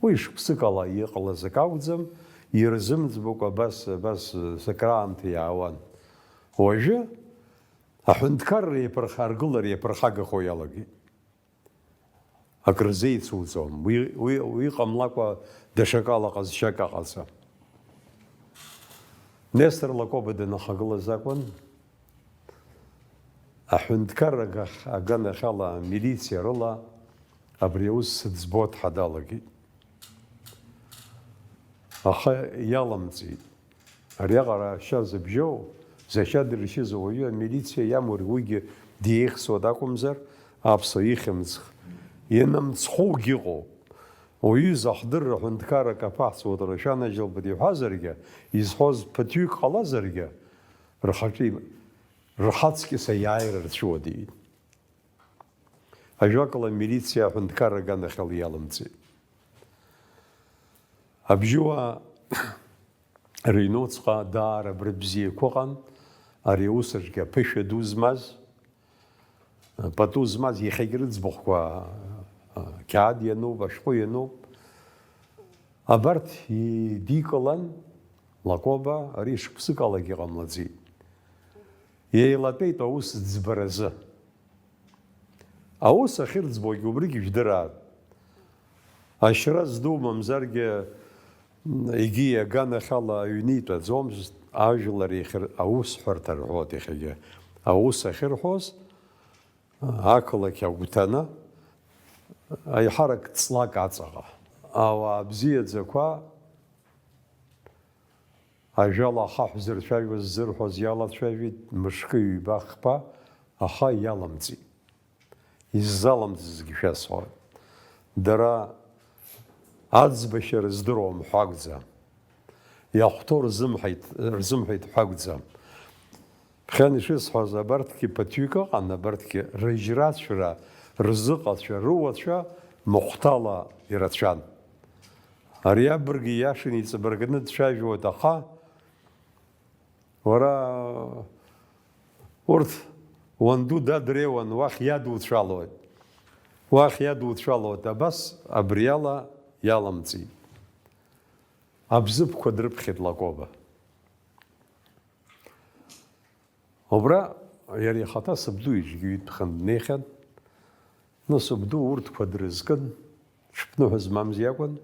Уи шықәсык ала иҟалаз акы акәӡам, ирзымӡбакәа абас, абас сакраамҭа иаауан. Уажәы аҳәынҭқарра иаԥырхагылар иаԥырхагахо иалагеит. Акрызеицуҵом. Уи, уи, уи ҟамлакәа даҽакала ҟазшьак аҟаӡам. Нестор Лакоба данахагылаз акәын, аҳәынҭқарра агах-, аганахьала, амилициа рыла абри аус сыӡбо дҳадалагеит. Аха иаламҵеит. Ариаҟара ашьа зыбжьоу, зашьа дыршьыз ауаҩы амилициа иамур, уигьы диеихсуа дакәымзар, аԥсуа ихьымӡӷ ианымцхәугьы ыҟоуп. Уаҩы захдырра ҳәынҭқаррак аԥаҳҵауеит, рашәанаџьалбеит иҳәазаргьы, изҳәоз ԥыҭҩык ҟалазаргьы, рхаҿы им-, рхаҵкьыс аиааира рцәыуадаҩит. Ажәакала, амилициа аҳәынҭқарра аганахьала иалымҵит. Абжьуаа рыҩнуҵҟа даара абри бзиақәа ыҟан, ари аус аҿгьы аԥышәа ду змаз, пату змаз, иахьагьы рыӡбахәқәа, а, қьаад иануп, ашәҟәы иануп. Абарҭ идикылан Лакоба, ари шықәсыкалагьы ҟамлаӡеит. Еилатәеит аус ӡбаразы. Аус ахьырӡбогьы убригь жәдыраат. Ашьра зду мамзаргьы, егьи аганахьала аҩны итәаӡомызт, ажәлар иахьыр-, аусҳәарҭа рҳәоит иахьагьы. Аус ахьырҳәоз, ақалақь агәҭаны, аиҳарак ҵлак аҵаҟа. Ауаа бзиаӡақәа ажәала ахаҳә зырцәажәоз ззырҳәоз иалацәажәеит, мышкы ҩба-хԥа, аха иалымҵит. Иззалымҵызгьы шәасҳәоит. Дара аӡбашьа рыздыруам ҳәа акәӡам. Иахәҭоу рзымҳаит, рзымҳәеит ҳәа акәӡам. Ԥхьан ишысҳәаз, абарҭгьы ԥыҭҩык ыҟан, абарҭгьы рыжьрацәара, рзыҟацәа, рыуацәа махәҭала ирацәан. Ари абырг ииашаны иҵабыргны дцәажәоит, аха уара урҭ уанду дадреиуан, уахь иадуцәалоит. Уахь иадуцәалоит, абас абриала иалымҵит. Абзыԥқәа дрыԥхьеит Лакоба. Убра иара ихаҭа сабду иҿгьы ҩытәхан днеихьан. Нас сабду урҭқәа дрызкын, ҽыԥныҳәа змамыз иакәын.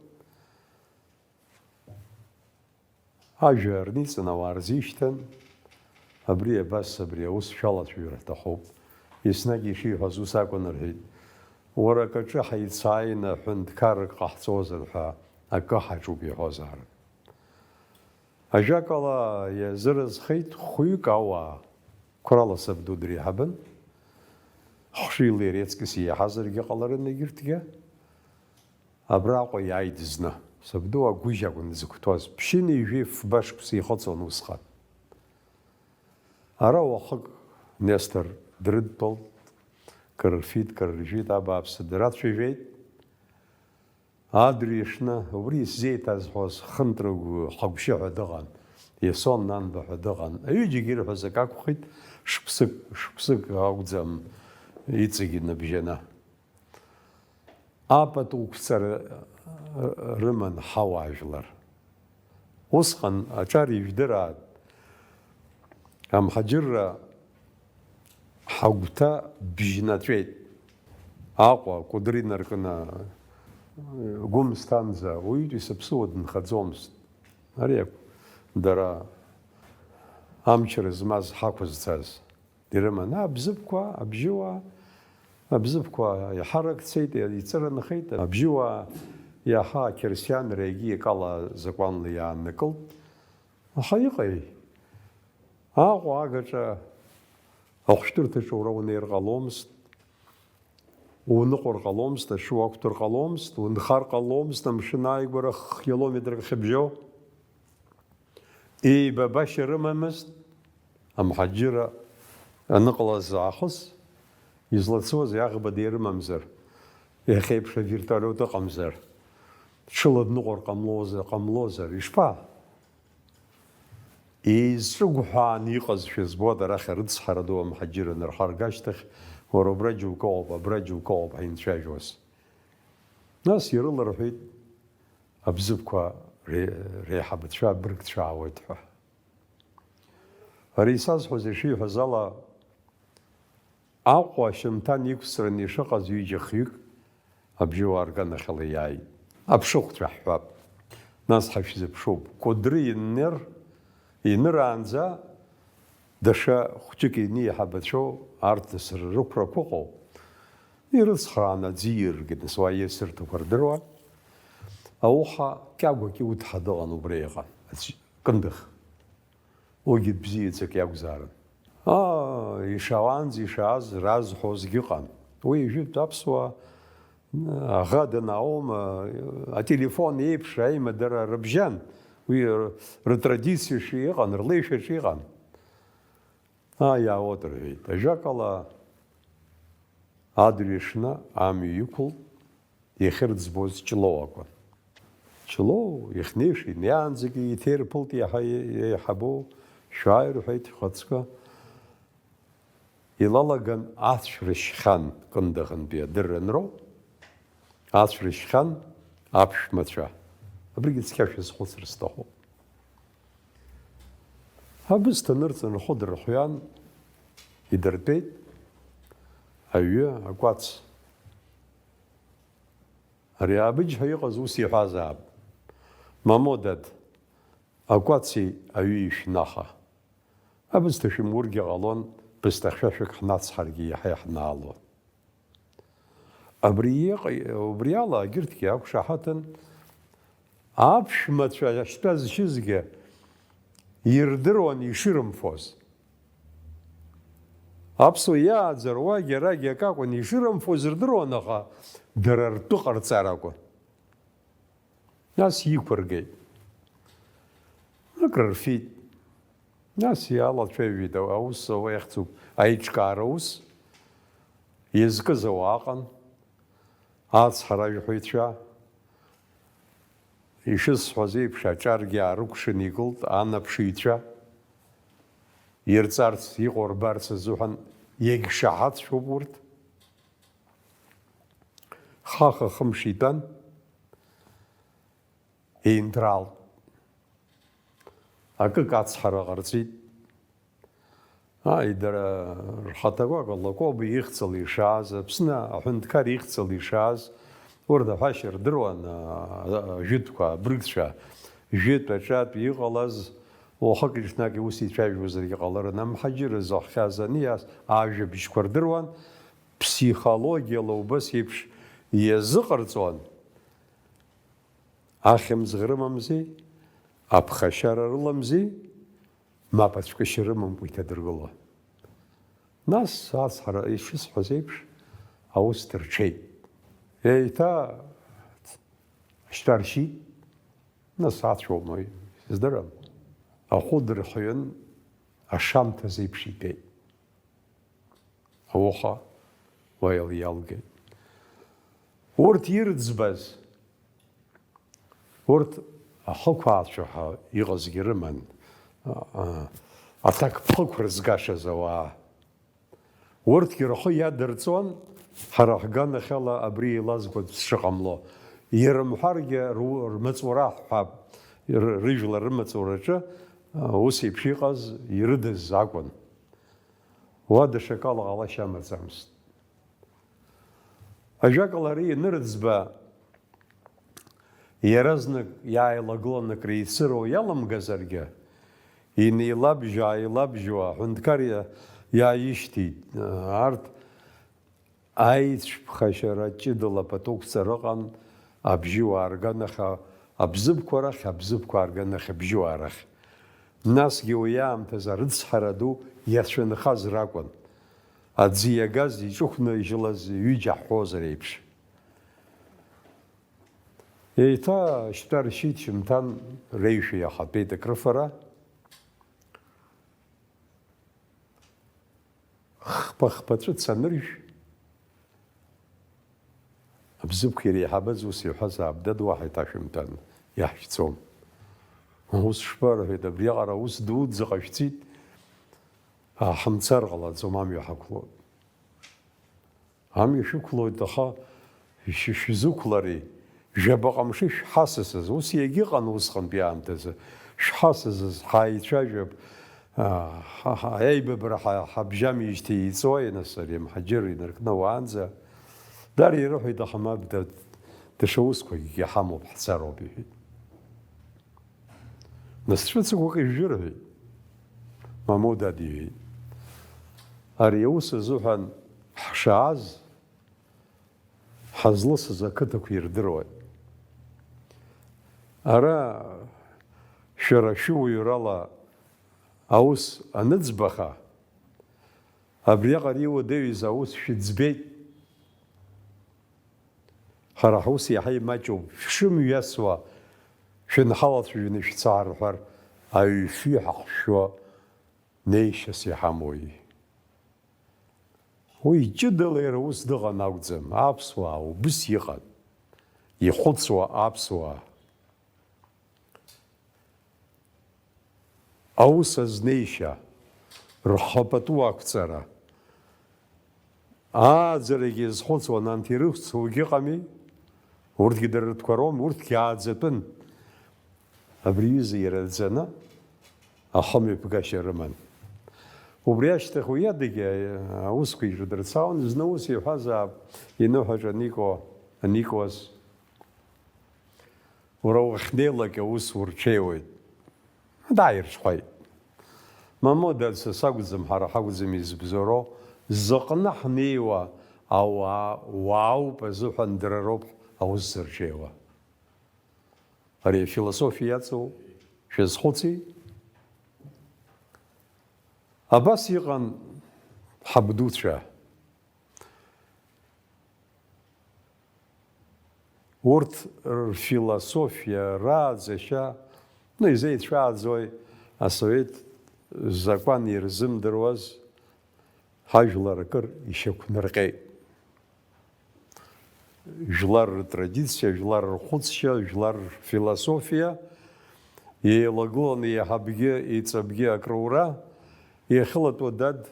Ажәа рниҵан, ауаа рзишьҭан, абри абас, абри аус шәалацәажәар ҳҭахуп, Еснагь ишиҳәаз ус акәын, рҳәеит. Уара акаҿы ҳаицааины ҳәынҭқаррак ҟаҳҵозар ҳәа акы ҳаҿуп иҳәозаарын. Ажәакала, иазыразхеит хәҩык ауаа, қәрала сабду дреиҳабын. Хшыҩла иара иаҵкыс иеиҳазаргьы ҟаларын егьырҭгьы. Абраҟа иааит зны. Сабду агәыжь акәын дзықәҭәоз. Ԥшьынҩажәи фба шықәса ихыҵуан усҟан. Ара уахык Нестор дрыдтәалт, кыр рфит, кыр ржәит, абааԥсы, драцәажәеит. Адырҩаҽны убри исзеиҭазҳәоз Хынтрыгә Ҳагәшьы ҳәа дыҟан, Иасон Нанба ҳәа дыҟан. Аҩыџьагьы ирҳәаз акы акәхеит, шықәсык, шықәсык акәӡам иҵегь ныбжьаны. Апату қәҵара рыман ҳауаажәлар. Усҟан аҿар ижәдыраат, амҳаџьырра ҳагәҭа бжьнаҵәеит. Аҟәа, Кәыдры инаркны, Гәымсҭанӡа, уаҩытәи сыԥсыуа дынхаӡомызт. Ари акәын дара амчра змаз ҳақәызцаз. Ирыман, а, Бзыԥқәа, Абжьыуаа, Абзыԥқәа иҳаракцеит, иҵыранхеит, Абжьыуаа иаҳа ақьырсианра егьи акала закәанла иааннакылт. Аха иҟеи? Аҟәа агаҿа ахәшәтәырҭаҿы уара унеир ҟаломызт, уныҟәар ҟаломызт, аҽы уақәтәар ҟаломызт, унхар ҟаломызт, амшын ааигәара х-километрак хьыбжьо. Еибабашьа рымамызт, амҳаџьырра аныҟалаз аахыс, излацоз аӷба дирымамзар, иахьеиԥш авертолиот ыҟамзар, ҽыла дныҟәар ҟамлозар, ҟамлозар, ишԥа? Еизҿыгәҳәааны иҟазшәа збоит арахь арыцҳара ду амҳаџьырра анырҳарга ашьҭахь, уара убра џьоукы ыҟоуп, абра џьоукы ыҟоуп ҳаинцәажәоз. Нас ирыларҳәеит, Абзыԥқәа ре-, реиҳабацәа абыргцәа аауеит ҳәа. Ари исазҳәаз ишиҳәаз ала, Аҟәа ашьамҭан иқәҵраны ишыҟаз ҩыџьа хҩык Абжьыуаа рганахьала иааит. Аԥшыхәцәа ҳҳәап. Нас ҳашәзыԥшуп. Кәыдры иннер, иныраанӡа даша хәҷык инеиҳабацәоу арҭ нас рықәрақәа ыҟоуп. Ирыцхраан аӡы ииргеит, нас уа иеисырҭақәа рдыруан. Ауха Кьагәа Кьыуҭ ҳәа дыҟан, убра иҟан, аӡә Кындыӷ. Уигьы бзиаӡак иакәзаарын. Аа, ишауаанӡа ишааз разҳәозгьы ыҟан. Уи ижәытә аԥсуаа, аӷа данааума, ателефон еиԥш аимадара рыбжьан, уи р-, рытрадициаҿы иҟан, рлеишәаҿы иҟан. Аа, иаауеит, рҳәеит. Ажәакала, адырҩаҽны амҩа иқәылт, иахьырӡбоз Ҷлоу акәын. Ҷлоу иахьнеиша инеиаанӡагьы иҭеирԥылт иаҳа еиҳабу, шәааи, рҳәеит, ихаҵкы. Илалаган ацә рышьхьан, Кындыӷынтәи адырра анроу, ацә рышьхьан аԥшәмацәа. Абригьы цқьа шәазхәыцыр сҭахуп. Абысҭа нырҵан рхәы дырхәҩан, идыртәеит аҩы, акәац. Ари Абыџь ҳәа иҟаз ус иҳәазаап: Мамо, дад, акәаци аҩи ишәнаха. Абысҭа шәымургьы ҟалон, бысҭа хьшәашәак ҳнацҳаргьы иаҳа иаҳнаалон. Абри иҟ-, убри ала егьырҭгьы ақәшаҳаҭын, аԥшәмацәа ахьтәаз-шьызгьы ирдыруан ишырымфоз. Аԥсуа иааӡаруагьы арагьы акакәын, ишырымфоз рдыруан, аха дара ртәы ҟарҵар акәын. Нас иқәыргеит. Акрырфит. Нас иалацәажәеит, аус ауа иахьӡуп, аиҿкаара ус, иазкыз ауаа ыҟан, ацҳаражәҳәаҩцәа, ишысҳәаз еиԥш, аҿаргьы аарыкәшаны икылт анаԥшыҩцәа, ирҵарц, иҟоу рбарц азыҳәан иагьшаҳаҭшәоуп урҭ. Хаха-хымш итәан, еинҭраалт. Акык ацҳара ҟарҵеит. Ааи, дара рхаҭақәак Лакоба ихьӡала ишааз, Аԥсны аҳәынҭқар ихьӡала ишааз, урҭ аҳәашьа рдыруан, а, а, ажәытәқәа, абыргцәа, жәытә аҿатә иҟалаз, Уахыки-ҽнаки ус ицәажәозаргьы ҟаларын, амҳаџьырра зыхҟьаз аниас ажәабжьқәа рдыруан, ԥсихологиала убас еиԥш иазыҟарҵон. Ахьымӡӷ рымамзи, аԥхашьара рыламзи, мап ацәкышьа рымамкәа иҭадыргылон. Нас ацҳара, ишысҳәаз еиԥш, аус дырҽеит. Еиҭа шьҭаршьит, нас ацәоума, сыздырам. Ахәы дырхиан, ашамҭаз еиԥш итәеит. Ауха уа илиалгеит. Урҭ ирӡбаз, урҭ ахықәаацәа ҳәа иҟазгьы рыман, а, аҭакԥхықәра згашаз ауаа. Урҭгьы рхы иадырҵон, ҳара ҳганахьала абри еилазгоит сшыҟамло. Ирымҳәаргьы ру-, рмаҵура ҳҳәап, р-, рыжәлар рымаҵураҿы, а, ус еиԥш иҟаз ирыдыз акәын. Уа даҽакала ҟалашьа амаӡамызт. Ажәакала, ари ианырыӡба, иаразнак иааилагыланы акреицыруа иаламгазаргьы, инеилабжьо-ааилабжьуа аҳәынҭқар иа-, иааишьҭит. Арҭ аицәԥхашьара ҷыдала пату қәҵара ыҟан, абжьыуаа рганахь абзыԥқәа рахь, абзыԥқәа аарганахь абжьыуаа рахь. Насгьы уи аамҭазы арыцҳара ду иацәынхаз ракәын. Аӡы иагаз иҿықәныжьлаз ҩыџьа ҳҳәозар еиԥш. Еиҭа шьтәа ршьит, шьымҭан реишәа иахатәеит акрыфара. Хԥа-хԥа ҵәыца аныржә, абзыԥқәа иреиҳабаз ус иҳәазаап, дад, уаҳа иҭашәымҭан, иаҳшәҵом. Ус шԥа, рҳәеит, абриаҟара ус дуӡӡа ҟашәҵеит, ҳамцар ҟалаӡом, амҩа ҳақәлоит. Амҩа шәықәлоит, аха шә-, шәзықәлари? Жәабаҟа мшы шәҳасасыз, ус иагьыҟан усҟантәи аамҭазы, шәҳасасыз, ҳааицәажәап, аа, ҳа, ҳа, аибабара ҳа, ҳабжьамижьҭеи иҵуеи, нас, ари амҳаџьыр инаркны уаанӡа? Дара ирыҳәеит, аха мап, да, даҽа усқәакгьы ҳамоуп, ҳцароуп, иҳәеит. Нас ҵәыцақәак ижәжәыр, ҳәеит. Мамоу, дад, иҳәеит. Ари аус азыҳәан ҳшааз, ҳазлысыз ақыҭақәа ирдыруеит. Ара шәара шәыуаҩрала аус аныӡбаха, абриаҟара иуадаҩыз аус шәыӡбеит. Ҳара ҳус иаҳа имаҷуп, шәшымҩасуа, шәынҳалацәажәаны шәца рҳәар, аҩ шәи ҳахшәо неишьас иҳамои? Уи ҷыдала иара ус дыҟан акәӡам, аԥсуаа убыс иҟан, ихәыцуа аԥсуаа. Аус азнеишьа, рхы пату ақәҵара, ааӡарагьы иазхәыцуан, анҭ ирыхьӡугьы ыҟами, урҭгьы дара ртәқәа роуам, урҭгьы ааӡатәын. Абри аҩыза иара рӡаны ахымҩаԥгашьа рыман. Убри ашьҭахь уи адагьы аусқәа ижәдырцалон, зны ус иҳәазаап, иныҳәаҿа аникуа, аникуаз. Уара уахьнеилак аус урҽеиуеит. Дааирҽхәеит. Мамоу, дад, са сакәӡам, ҳара ҳакәӡам изыбзоуроу, зыҟны ҳнеиуа ауаа уаауп азыҳәан дара роуп аус зырҽеиуа. Ари афилософиа иаҵоу шәазхәыци? Абас иҟан ҳабдуцәа. Урҭ рфилософиа, рааӡашьа, ну, изеицәааӡои асовет закәан ирзымдыруаз ҳажәлар акыр ишьақәнарҟьеит. Жәлар ртрадициа, жәлар рхәыцшьа, жәлар рфилософиа еилагыланы еиҳабгьы еиҵыбгьы акрура иахьылатәоу, дад,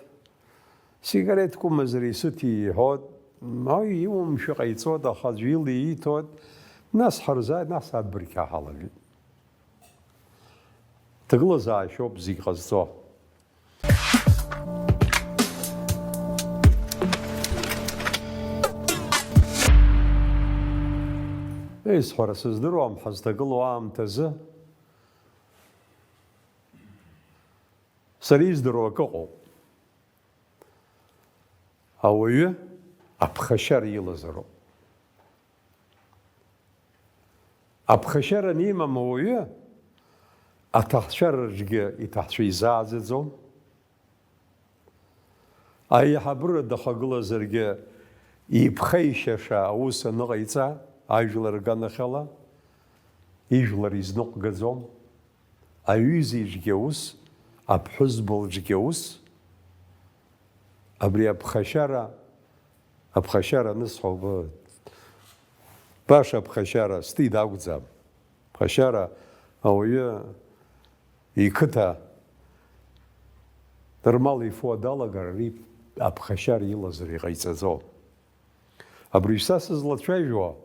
сигарет кәымазар исыҭ иҳәот, аи, иумшәа ҟаиҵот, аха аӡә ила ииҭот, нас ҳарзааит, нас абырқьа ҳалагеит. Ҭагылазаашьоуп зегь ҟазҵо. Исҳәара сыздыруам, ҳазҭагылоу аамҭазы Сара издыруа акы ыҟоуп. Ауаҩы аԥхашьара илазароуп. Аԥхашьара анимам ауаҩы, аҭаацәараҿгьы иҭаацәа изааӡаӡом. Аиҳабыра дахагылазаргьы, иԥхеишьаша аус аныҟаиҵа, ажәлар рганахьала, ижәлар изныҟәгаӡом. Аҩызеиҿгьы аус, аԥҳәызбалҿгьы аус, абри аԥхашьара, аԥхашьара анысҳәо, баша аԥхашьара стәи дакәӡам. Ԥхашьара ауаҩы иқыҭа рмал ифуа далагар, ари аԥхашьара илазар иҟаиҵаӡом. Абри са сызлацәажәо,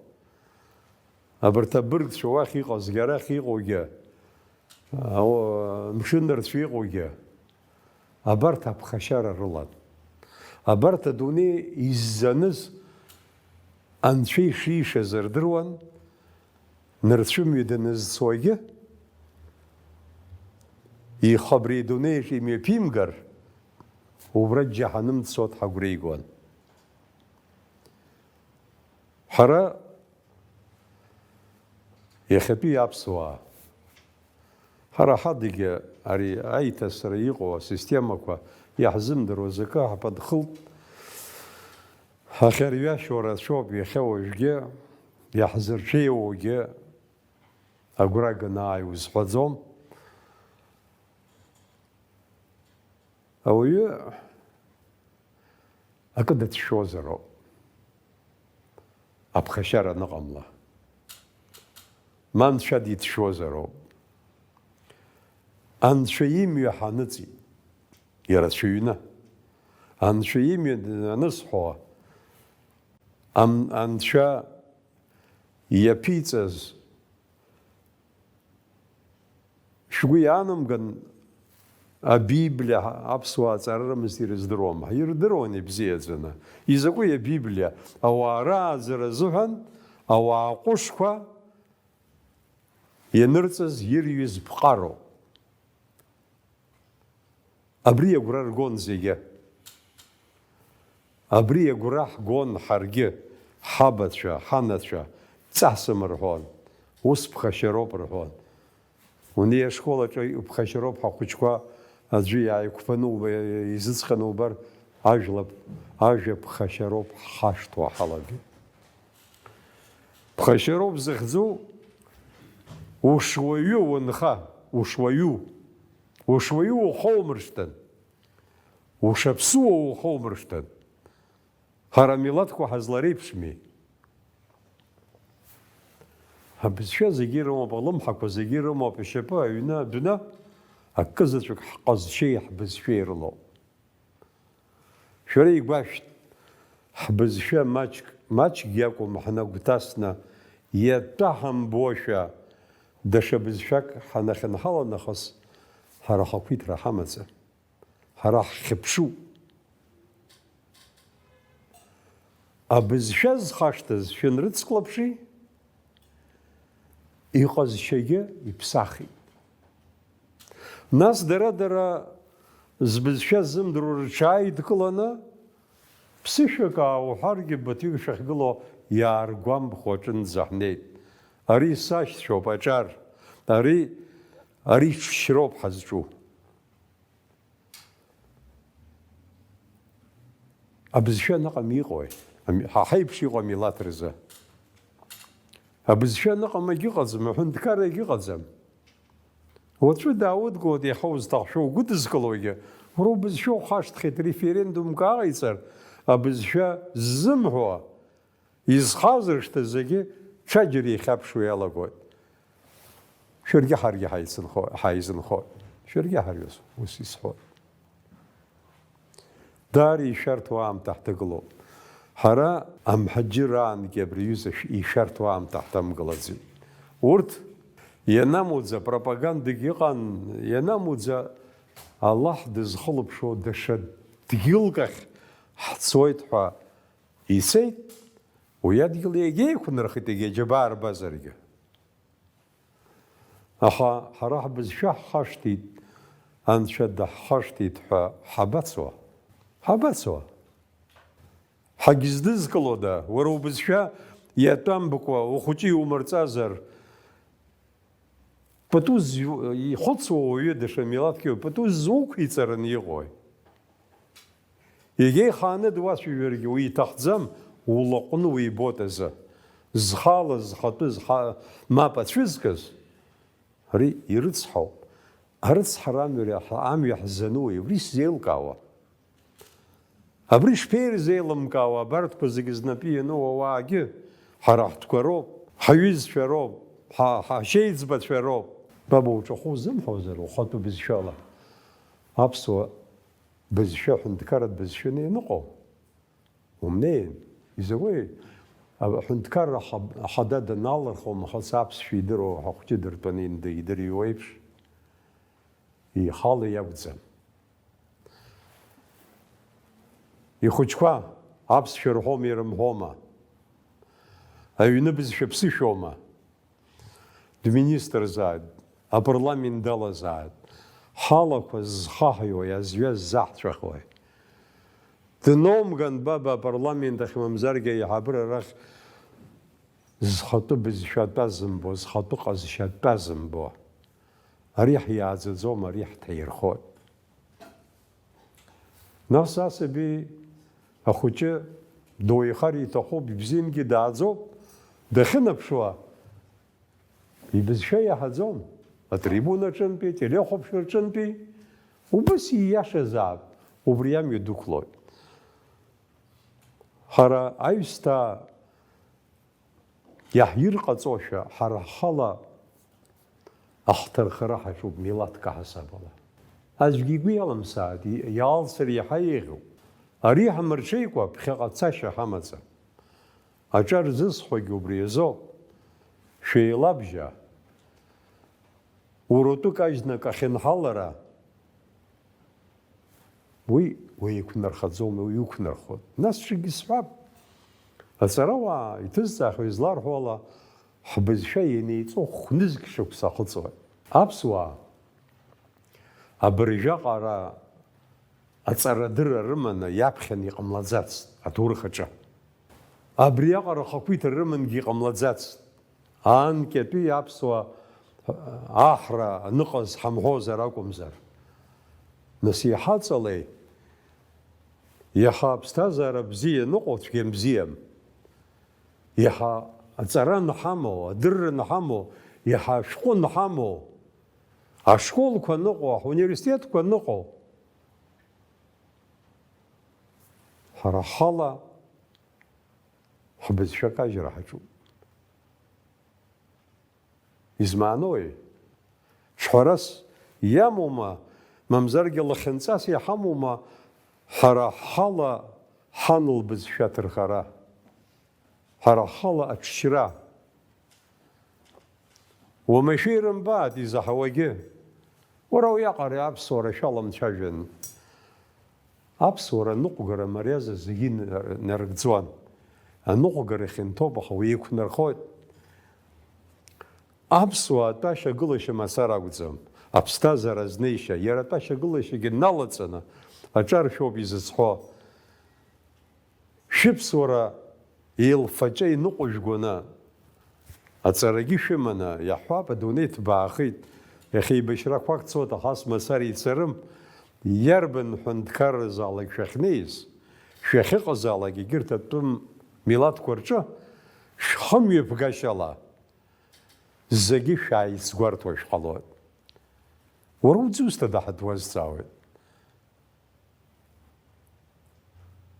абарҭ абыргцәа уахь иҟазгьы, арахь иҟоугьы, ау-, амшын рцәа иҟоугьы, абарҭ аԥхашьара рылан. Абарҭ адунеи иззаныз Анцәа ишишаз рдыруан, нырцәымҩа данызцуагьы, ихы абри адунеиаҿ имҩаԥимгар, убра џьаҳаным дцо дҳагәреигуан. Ҳара иахьатәи аԥсуаа, ҳара ҳадагьы ари аиҭасра иҟоу асистемақәа иаҳзымдыруаз акы ҳаԥыдхылт. Ҳахьырҩашьоу рацәоуп иахьа уажәгьы, иаҳзырҽеиуоугьы агәра ганы ааи узҳәаӡом. Ауаҩы акы дацәшәозароуп, аԥхашьара аныҟамла. Ма Анцәа дицәшәозароуп. Анцәа имҩа ҳаныҵит, иара цәаҩны. Анцәа имҩа анысҳәо, ан-, Анцәа иаԥиҵаз шәгәы иаанамган, Абиблиа аԥсуаа аҵара рымазҭгьы ирыздыруам. Ирдыруан ибзиаӡаны. Изакәи Абиблиа? Ауаа рааӡара азыҳәан ауаа ҟәышқәа ианырҵаз ирҩыз ԥҟароуп. Абри агәра ргон зегьы. Абри агәра ҳгон ҳаргьы, ҳабацәа, ҳанацәа, ҵасым рҳәон, ус ԥхашьароуп рҳәон. Унеи ашкол аҿы иԥхашьароуп ҳахәыҷқәа аӡәы иааиқәԥаны уба-, изыҵҟьаны убар, ажәлап, ажәа ԥхашьароуп ҳхашҭуа ҳалагеит. Ԥхашьароуп захьӡу, ушуаҩу унха, ушуаҩу. Ушуаҩу ухоумыршҭын. Ушаԥсыуоу ухоумыршҭын. Ҳара амилаҭқәа ҳазлареиԥшми? Ҳбызшәа зегьы ирымоуп, алымҳақәа зегьы ирымоуп, ишьапы, аҩны, адәны, акы заҵәык ҳҟазшьеи ҳбызшәеи рылоуп. Шәара игәашәҭ, ҳбызшәа маҷк, маҷк иакәым ҳнагәҭасны, иатәа ҳамбошәа, даҽа бызшәак ҳанахьынҳала нахыс, ҳара ахақәиҭра ҳамаӡам. Ҳара ҳхьыԥшуп. Абызшәа зхашҭыз шәынрыцклаԥши, иҟазшьагьы иԥсахит. Нас дара-дара збызшәа ззымдыруа рҽааидкыланы, ԥсышәак аауҳәаргьы, баҭыҩк шәахьгылоу иааргәамԥхо аҿынӡа ҳнеит. Ари сашьцәоуп, аҿар, ари, ари ҽшьроуп ҳазҿу. Абызшәа аныҟам иҟои? Ами-, ҳа ҳаиԥш иҟоу амилаҭ рзы. Абызшәа аныҟам агьыҟаӡам, аҳәынҭқарра агьыҟаӡам. Уаҵәы дааудгылоит иаҳа узҭахшәа угәыдызкылогьы, уара убызшәа ухашҭхьеит, референдумк ааҟаиҵар, абызшәа ззымҳәо, изхазыршҭыз зегьы ҽаџьара ихьаԥшуа иалагоит. Шәаргьы ҳаргьы ҳаицынхо-, ҳаизынхоит. Шәаргьы ҳарҩыс ус исҳәоит. Даара ишәарҭоу аамҭа ҳҭагылоуп. Ҳара амҳаџьыраангьы абри аҩыза шә-, ишәарҭоу аамҭа ҳҭамгылаӡеит. Урҭ ианамуӡа пропагандагьы ыҟан, ианамуӡа Аллаҳ дызхылаԥшуа даҽа дгьылк ахь ҳцоит ҳәа ицеит, уи адгьыл иагьеиқәнархеит, егьа џьабаа рбазаргьы. Аха ҳара ҳбызшәа ҳхашҭит, Анцәа даҳхашҭит ҳәа ҳабацо? Ҳабацо? Ҳагьыздызкылода, уара убызшәа иатәамбкәа ухәыҷы иумырҵазар, пату зу-, ихәыцуа уаҩы даҽа милаҭк иоуп, пату зуқәиҵараны иҟои? Егьа ихааны дуацәажәаргьы уи иҭахӡам, улаҟәны уибоит азы. Зхала зхатәы зҳа-, мап ацәызкыз, ари ирыцҳауп. Арыцҳара амҩа ҳ-, амҩа ҳзануи, убри сзеилкаауа. Абри шԥеирзеилымкаауа, абарҭқәа зегьы знапы иану ауаагьы? Ҳара ҳтәқәа роуп, ҳаҩызцәа роуп, ҳа-, ҳашьеиҵбацәа роуп. Баба, уҿахәы узымҳәозар, ухатәы бызшәала? Аԥсуа бызшәа ҳәынҭқарратә бызшәаны ианыҟоу? Умнеин, изакәи? Аҳәынҭқарра ҳа-, ҳада даналырхуа, нахыс аԥсшәа идыруа ҳахәҷы дыртәаны инда-, идырҩуа еиԥш, ихала иакәӡам. Ихәыҷқәа аԥсшәа рҳәома, ирымҳәома? Аҩны бызшәа ԥсышәоума? Дминистрзааит, апарламент далазааит, ҳалақәа зхаҳиуеи, азҩа ззаҳцәахуеи? Дномган баба апарламент ахь, мамзаргьы аиҳабыра рахь зхатәы бызшәа атәа зымбо, зхатәы ҟазшьа атәа зымбо. Ари ҳиааӡаӡом, ари ҳҭаирхоит. Нас асаби ахәыҷы доуеихар иҭахуп, ибзиангьы дааӡоуп, дахьынаԥшуа, ибызшәа иаҳаӡом, атрибуна аҿынтәи, ателехәаԥшра аҿынтәи, убыс ииашазаап, убри амҩа дықәлоит. Ҳара аҩсҭаа иаҳирҟаҵошәа, ҳара ҳхала аҳҭархара ҳаҿуп милаҭк аҳасабала. Аӡәгьы игәы иалымсааит, и-, иалсыр иаҳа еиӷьуп. Ари ҳамырҽеикәа ԥхьаҟа цашьа ҳамаӡам. Аҿар зысҳәогьы убри азоуп. Шәеилабжьа. Уротәы кажьны акы ахьынҳалара, уи уеиқәнархаӡом, уи иқәнархоит. Нас ҽакгьы сҳәап. Аҵарауаа иҭызҵаахьоу изларҳәо ала, ҳбызшәа ианеиҵо хә-нызқь шықәса ахыҵуеит. Аԥсуаа абыржәаҟара аҵарадырра рыманы иаԥхьаны иҟамлаӡацт аҭоурых аҿы. Абриаҟара ахақәиҭра рымангьы иҟамлаӡацт. Аанкьатәи аԥсуа аҳра аныҟаз ҳамҳәозар акәымзар. Нас иҳаҵалеи? Иаха аԥсҭазаара бзиа аныҟоу цәгьа бзиам. Иаха аҵара анҳамоу, адырра анҳамоу, иаха ашәҟәы анҳамоу, ашколқәа аныҟоу, ҳуниверситетқәа аныҟоу, ҳара ҳхала ҳбызшәа кажьра ҳаҿуп. Измаанои? Ҽҳәарас иамоума, мамзаргьы лахьынҵас иҳамоума ҳара ҳхала ҳан лбызшәа аҭырхара? Ҳара ҳхала аҽшьра. Уамашәа ирымбааит изаҳауагьы. Уара уиаҟара аԥсуара шәаламцәажәан. Аԥсуара аныҟәгара амариаза зегьы ина-, инарыгӡуан. Аныҟәгара ихьанҭоуп, аха уи иқәнархоит. Аԥсуаа атәашьа-гылашьа мацара акәӡам, аԥсҭазаара азнеишьа, иара атәашьа-гылашьагьы налаҵаны аҿар шәоуп изызҳәо. Шәыԥсуара еилфаҷа иныҟәыжәгоны, аҵарагьы шәыманы, иаҳҳәап, адунеи ҭбаахеит, иахьа еибашьрақәак цоит, аха ас мацара ицарым, иарбан ҳәынҭқарразаалак шәахьнеиз, шәахьыҟазаалак, егьырҭ атәым милаҭқәа рҿы шәхымҩаԥгашьала зегьы шәааицгәарҭо шәҟалоит. Уара уӡы узҭада ҳәа дуазҵаауеит.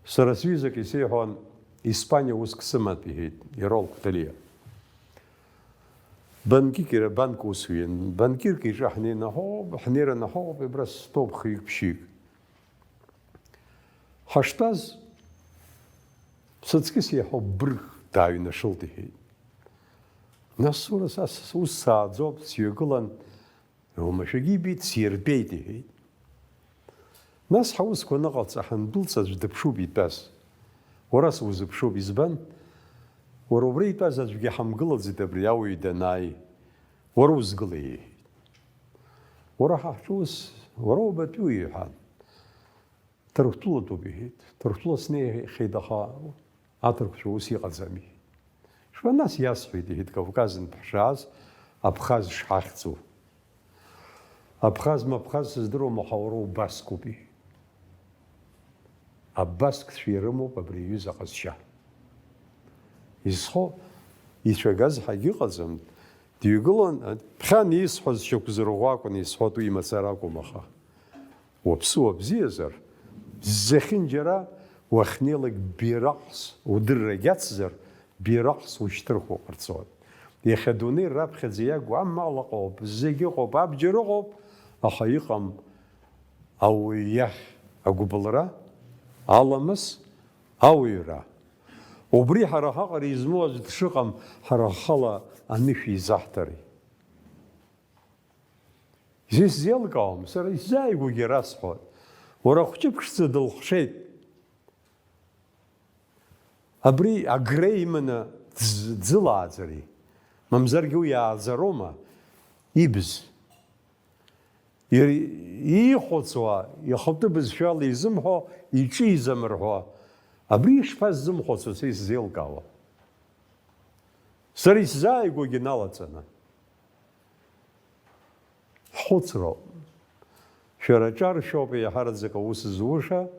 Сара сҩызак исеиҳәон, Испаниа уск сыман, иҳәеит, Ерол Кәҭалиа. Банкик иара, банк усуҩын. Банкирк иҿы ҳнеины ҳоуп, ҳнеираны ҳоуп, абра стәоуп хҩык-ԥшьҩык. Ҳаштәаз, сыҵкьыс еиҳау бырг дааҩнашылт, иҳәеит. Нас ура, са ус сааӡоуп, сҩагылан, Уамашәагьы ибеит, сиртәеит, иҳәеит. Нас ҳаусқәа аныҟалҵа ҳандәылҵ, аӡә дыԥшуп итәаз. Уара сузыԥшуп, избан? Уара убра итәаз аӡәгьы ҳамгылаӡеит абри ауаҩ данааи. Уара узгылеи, иҳәеит. Уара ҳа ҳҿы ус Уара убатәиу, иҳәан. Ҭырқәтәылатәуп, иҳәеит. Ҭырқәтәыла снеихьеит, аха аҭырқәцәа ус иҟаӡам, иҳәеит. Шәа нас иасҳәеит, иҳәеит, Кавказынтә ҳшааз, Абхаз шҳахьӡу. Абхаз-мабхаз сыздыруам, аха уара убаскуп, иҳәеит. Абаскцәа ирымоуп абри аҩыза ҟазшьа. Изхо ицәагаз ҳәагьы ыҟаӡам, дҩагылан, ԥхьан исҳәаз шьақәзырӷәӷәа акәын исҳәоит, уи мацара акәым, аха уаԥсыуа бзиазар, зехьынџьара уахьнеилак бираҟс удыррагь ацзар, бираҟс ушьҭырхуа ҟарҵоит. Иахьа адунеи раԥхьаӡа иагу амал ыҟоуп, зегь ыҟоуп, абџьар ыҟоуп, аха иҟам ауаҩ иахь агәыбылра, аламыс, ауаҩра. Убри ҳара ҳаҟара измоу аӡә дшыҟам, ҳара ҳхала анышә изаҳҭари? Исзеилкаауам, сара исзааигәоугьы расҳәоит. Уара хәҷы ԥшӡа дылхшеит. Абри агра иманы дз-, дзылааӡари? Мамзаргьы уи иааӡароума? Ибз. Ир-, иихәыцуа, ихатәы бызшәала изымҳәо, иҿы изамырҳәо, абри ишԥасзымхәыцуа, са исзеилкаауа? Сара исзааигәоугьы налаҵаны. Ҳхәыцроуп. Шәара аҿар шәоуп еиҳараӡак аус зуша,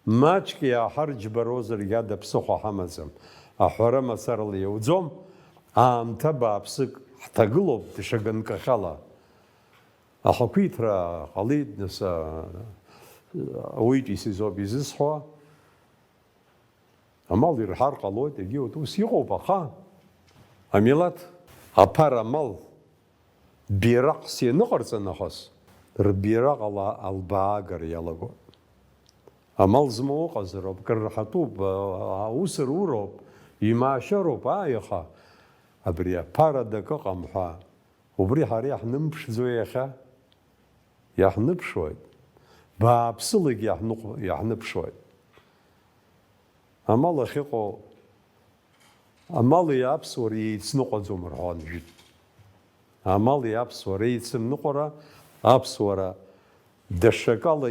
маҷк иааҳарџьбарозаргьы ада ԥсыхәа ҳамаӡам. Аҳәара мацарала иауӡом, аамҭа бааԥсык ҳҭагылоуп даҽа ганкахьала. Ахақәиҭра ҟалеит, нас, а, ауаҩытәыҩса изоуп изысҳәо. Амал ирҳар ҟалоит, егьиуеит, ус иҟоуп, аха амилаҭ аԥара амал бираҟс ианыҟарҵа нахыс, рбираҟ ала албаагара иалагоит. Амал змоу ыҟазароуп, кыр раҳатәуп, а, аус руроуп, имаашьароуп, ааи, аха абри аԥара дакы ыҟам ҳәа, убри ҳара иаҳнымԥшӡои иахьа? Иаҳныԥшуеит. Бааԥсылагьы иаҳныҟә-, иаҳныԥшуеит. Амал ахьыҟоу, амали аԥсуареи еицныҟәаӡом рҳәон жәытә. Амали аԥсуареи еицымныҟәара, аԥсуара даҽакала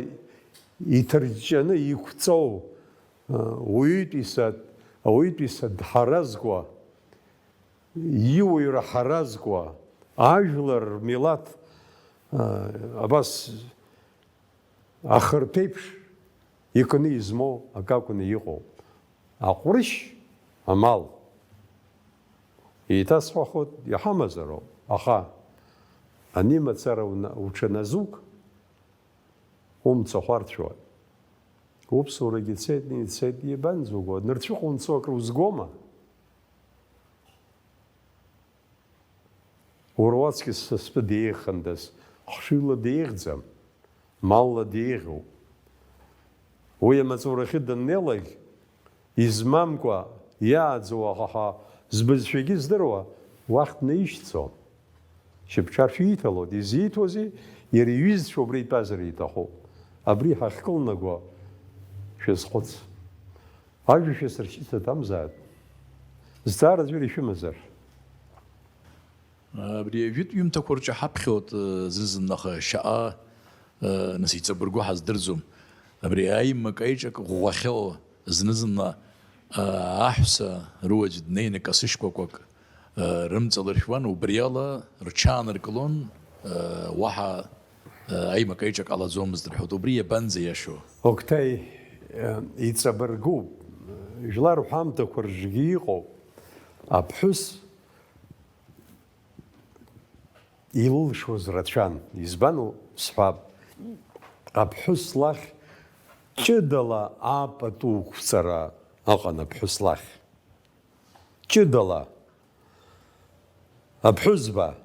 иҭырҷҷаны иқәҵоу, уаҩытәыҩса, ауаҩытәыҩса дҳаразкуа, иуаҩра ҳаразкуа, ажәлар рмилаҭ, а, абас ахырԥеиԥш икны измоу акы акәны иҟоуп. Аҟәрышь амал. Еиҭасҳәахоит, иҳамазароуп, аха ани мацара уна-, уҽаназук, умцахә арцәоит. Уԥсуарагьы цеит, ицеит, иабанӡоуго? Нырцәыҟа унцо акры узгома? Уара уаҵкыс са стәы деиӷьхандаз, хшыҩла деиӷьӡам, малла деиӷьуп. Уи амаҵурахьы даннеилак, измамкәа иааӡоу аҳаҳа збызшәагьы здыруа, уахь днаишьҭӡом. Шьапҿаршә ииҭалоит, изиҭозеи, иара иҩызцәа убра итәазар иҭахуп. Абри ҳахькылнаго шәазхәыц. Ажәа шәасыршьыцыртә амзааит. Зҵаара аӡәыр ишәымазар? Абри ажәытә ҩымҭақәа рҿы ҳаԥхьоит, э, зны-зынла аха шьаҟа, э, нас иҵабыргу ҳаздырӡом. Абри аимак-аиҿак ӷәӷәахьоу зны-зынла, э, аҳәса руаӡә днеины касышькәакәак, э, рымҵалыршәуан, убриала рҽааныркылон, э, уаҳа, э, аимак-аиҿак ҟалаӡомызт рҳәоит. Убри иабанӡа иашоу? Октаи, э, иҵабыргуп. Жәлар рҳәамҭақәа рҿгьы иҟоуп. Аԥҳәыс илылшоз рацәан. Избан сҳәап, аԥҳәыс лахь ҷыдала апату қәҵара ыҟан аԥҳәыс лахь. Ҷыдала. Аԥҳәызба.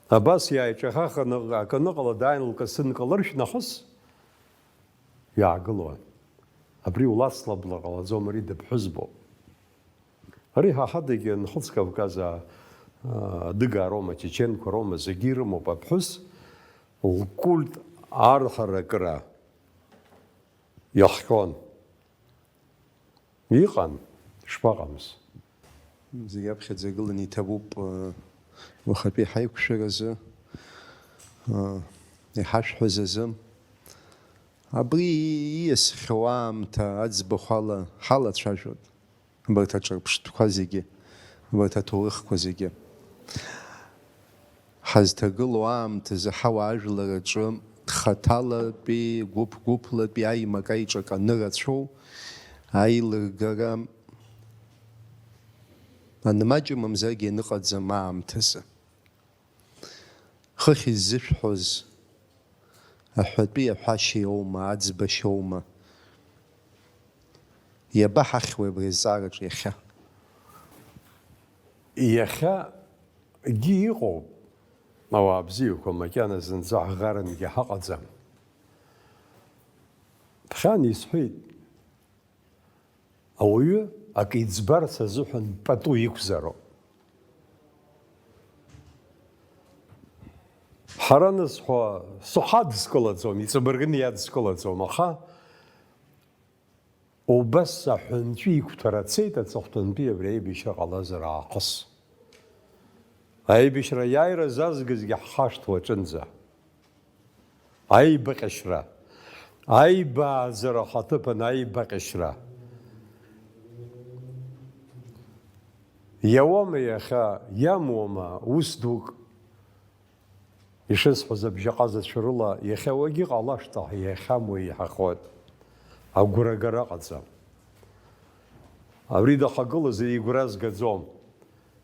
Абас иааиҿахаханы акы аныҟала дааин лкасы нкылыршә нахыс иаагылон. Абри улацлабла ҟалаӡом, ари дыԥҳәызбоуп. Ари ҳа ҳадагьы Нхыҵ Кавказ, а, адыгаа роума, чеченқәа роума, зегьы ирымоуп аԥҳәыс лкульт арҳаракыра иахҟьон. Иҟан, шԥаҟамыз? Зегь аԥхьаӡа игыланы иҭабуп, э, уахатәи ҳаиқәшәаразы, э, иҳашәҳәаз азы. Абри ииасхьоу аамҭа аӡбахә ала ҳалацәажәоит, абарҭ аҿырԥштәқәа зегьы, абарҭ аҭоурыхқәа зегьы. Ҳазҭагылоу аамҭазы ҳауаажәлар рҿы хаҭалатәи, гәыԥ-гәыԥлатәи аимак-аиҿак анырацәоу, аилыргара анмаҷым мамзаргьы аныҟаӡам аамҭазы. Хыхь иззышәҳәоз аҳәатәи аҳәашьа иоума, аӡбашьа оума? Иабаҳахьуеи абри азҵаараҿы иахьа? Иахьагьы иҟоуп, ауаа бзиақәа макьана зынӡа ҳӷарангьы ҳаҟаӡам. Ԥхьан исҳәеит, ауаҩы акы иӡбарц азыҳәан пату иқәзароуп. Ҳара нызҳәо, схадскылаӡом, иҵабыргны иадскылаӡом, аха убас аҳәынҵәа иқәҭәара цеит аҵыхәтәантәи абри аибашьра ҟалазар аахыс. Аибашьра аиааира зазгазгьы ҳхашҭуа аҿынӡа. Аибаҟьашьра. Аибааӡара ахаҭыԥан аибаҟьашьра. Иауама иахьа, иамуама ус дук? Ишысҳәаз абжьаҟазацәа рыла, иахьа уагьы ҟалашт, аха иахьамуа иаҳахоит. Агәрагара ҟаҵа. Абри дахагылазар игәра згаӡом.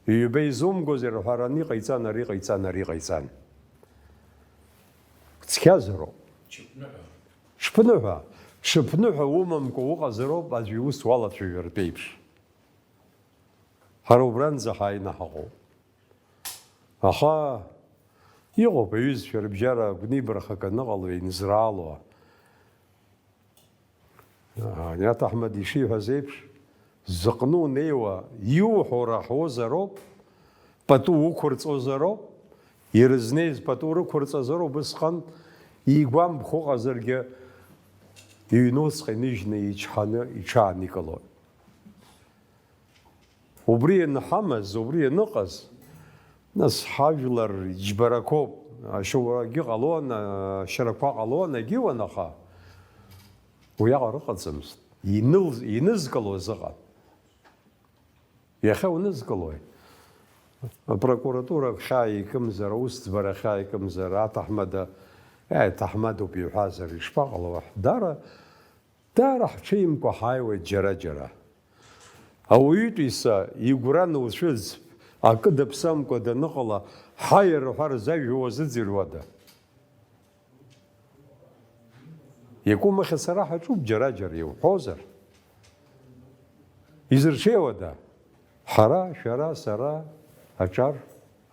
Ҩба изумгозар ҳәа араны иҟаиҵан, ари ҟаиҵан, ари ҟаиҵан. Цқьазароуп. Ҽыԥныҳәа. Ҽыԥныҳәа, ҽыԥныҳәа умамкәа уҟазароуп аӡәы иус уалацәажәартә еиԥш. Ҳара убранӡа ҳааины ҳаҟоуп. Аха иҟоуп аҩызцәа рыбжьара гәнибархак аныҟало, инызраало. Аниаҭ Аҳмад ишиҳәаз еиԥш, зыҟны унеиуа, иуҳәо раҳозароуп, пату уқәырҵозароуп, ирызнеиз пату рықәырҵазароуп, усҟан игәамԥхо ыҟазаргьы, иҩны усҟан иныжьны, ичҳаны иҽааникылоит. Убри ианҳамаз, убри ианыҟаз, нас ҳажәлар иџьбарақәоуп, ашьоурагьы ҟалон, ашьарақәа ҟалон, агьиуан, аха уиаҟара ыҟаӡамызт. Иныл-, инызкылоз ыҟан. Иахьа унызкылои? Апрокуратура ахьаа икымзар, аусӡбара ахьаа икымзар, аҭаҳмада, аи, ҭаҳмадоуп иҳәазар, ишԥаҟало? Даара Даара ҳҽеимкәа ҳааиуеит џьара-џьара. Ауаҩытәыҩса игәра ануцәыӡ, акы даԥсамкәа даныҟала, ҳаи рҳәар зажәа уазыӡырҩуада? Иакәымахьы сара ҳаҿуп џьара-џьара, иуҳәозар. Изырҽеиуада? Ҳара, шәара, сара, аҿар,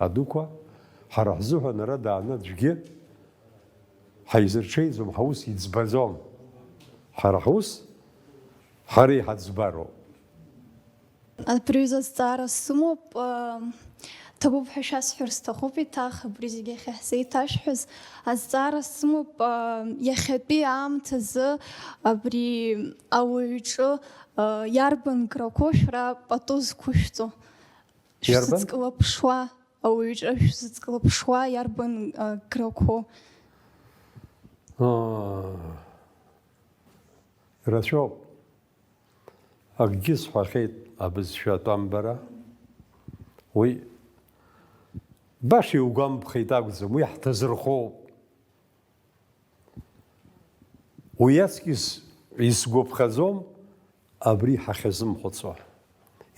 адуқәа, ҳара ҳзыҳәан ара дааны аӡәгьы ҳаизырҽеиӡом, ҳаус иӡбаӡом. Ҳара ҳус, ҳара иҳаӡбароуп. Абри аҩыза азҵаара сымоуп, ҭабуп ҳәа шәасҳәар сҭахуп еиҭах, абри зегьы ахьаҳзеиҭашәҳәаз. Азҵаара сымоуп, иахьатәи аамҭазы абри ауаҩ иҿы иарбан грақәоу шәара пату зқәышәҵо? Иарбан? Шәзыҵкылаԥшуа, ауаҩ иҿы шәзыҵкылаԥшуа иарбан, а, грақәоу? Аа, рацәоуп. Акгьы сҳәахьеит абызшәа атәамбара. Уи баша иугәамԥхеит акәӡам, уи ҳҭазырхоуп. Уи аҵкьыс исгәаԥхаӡом абри ҳахьазымхәыцуа,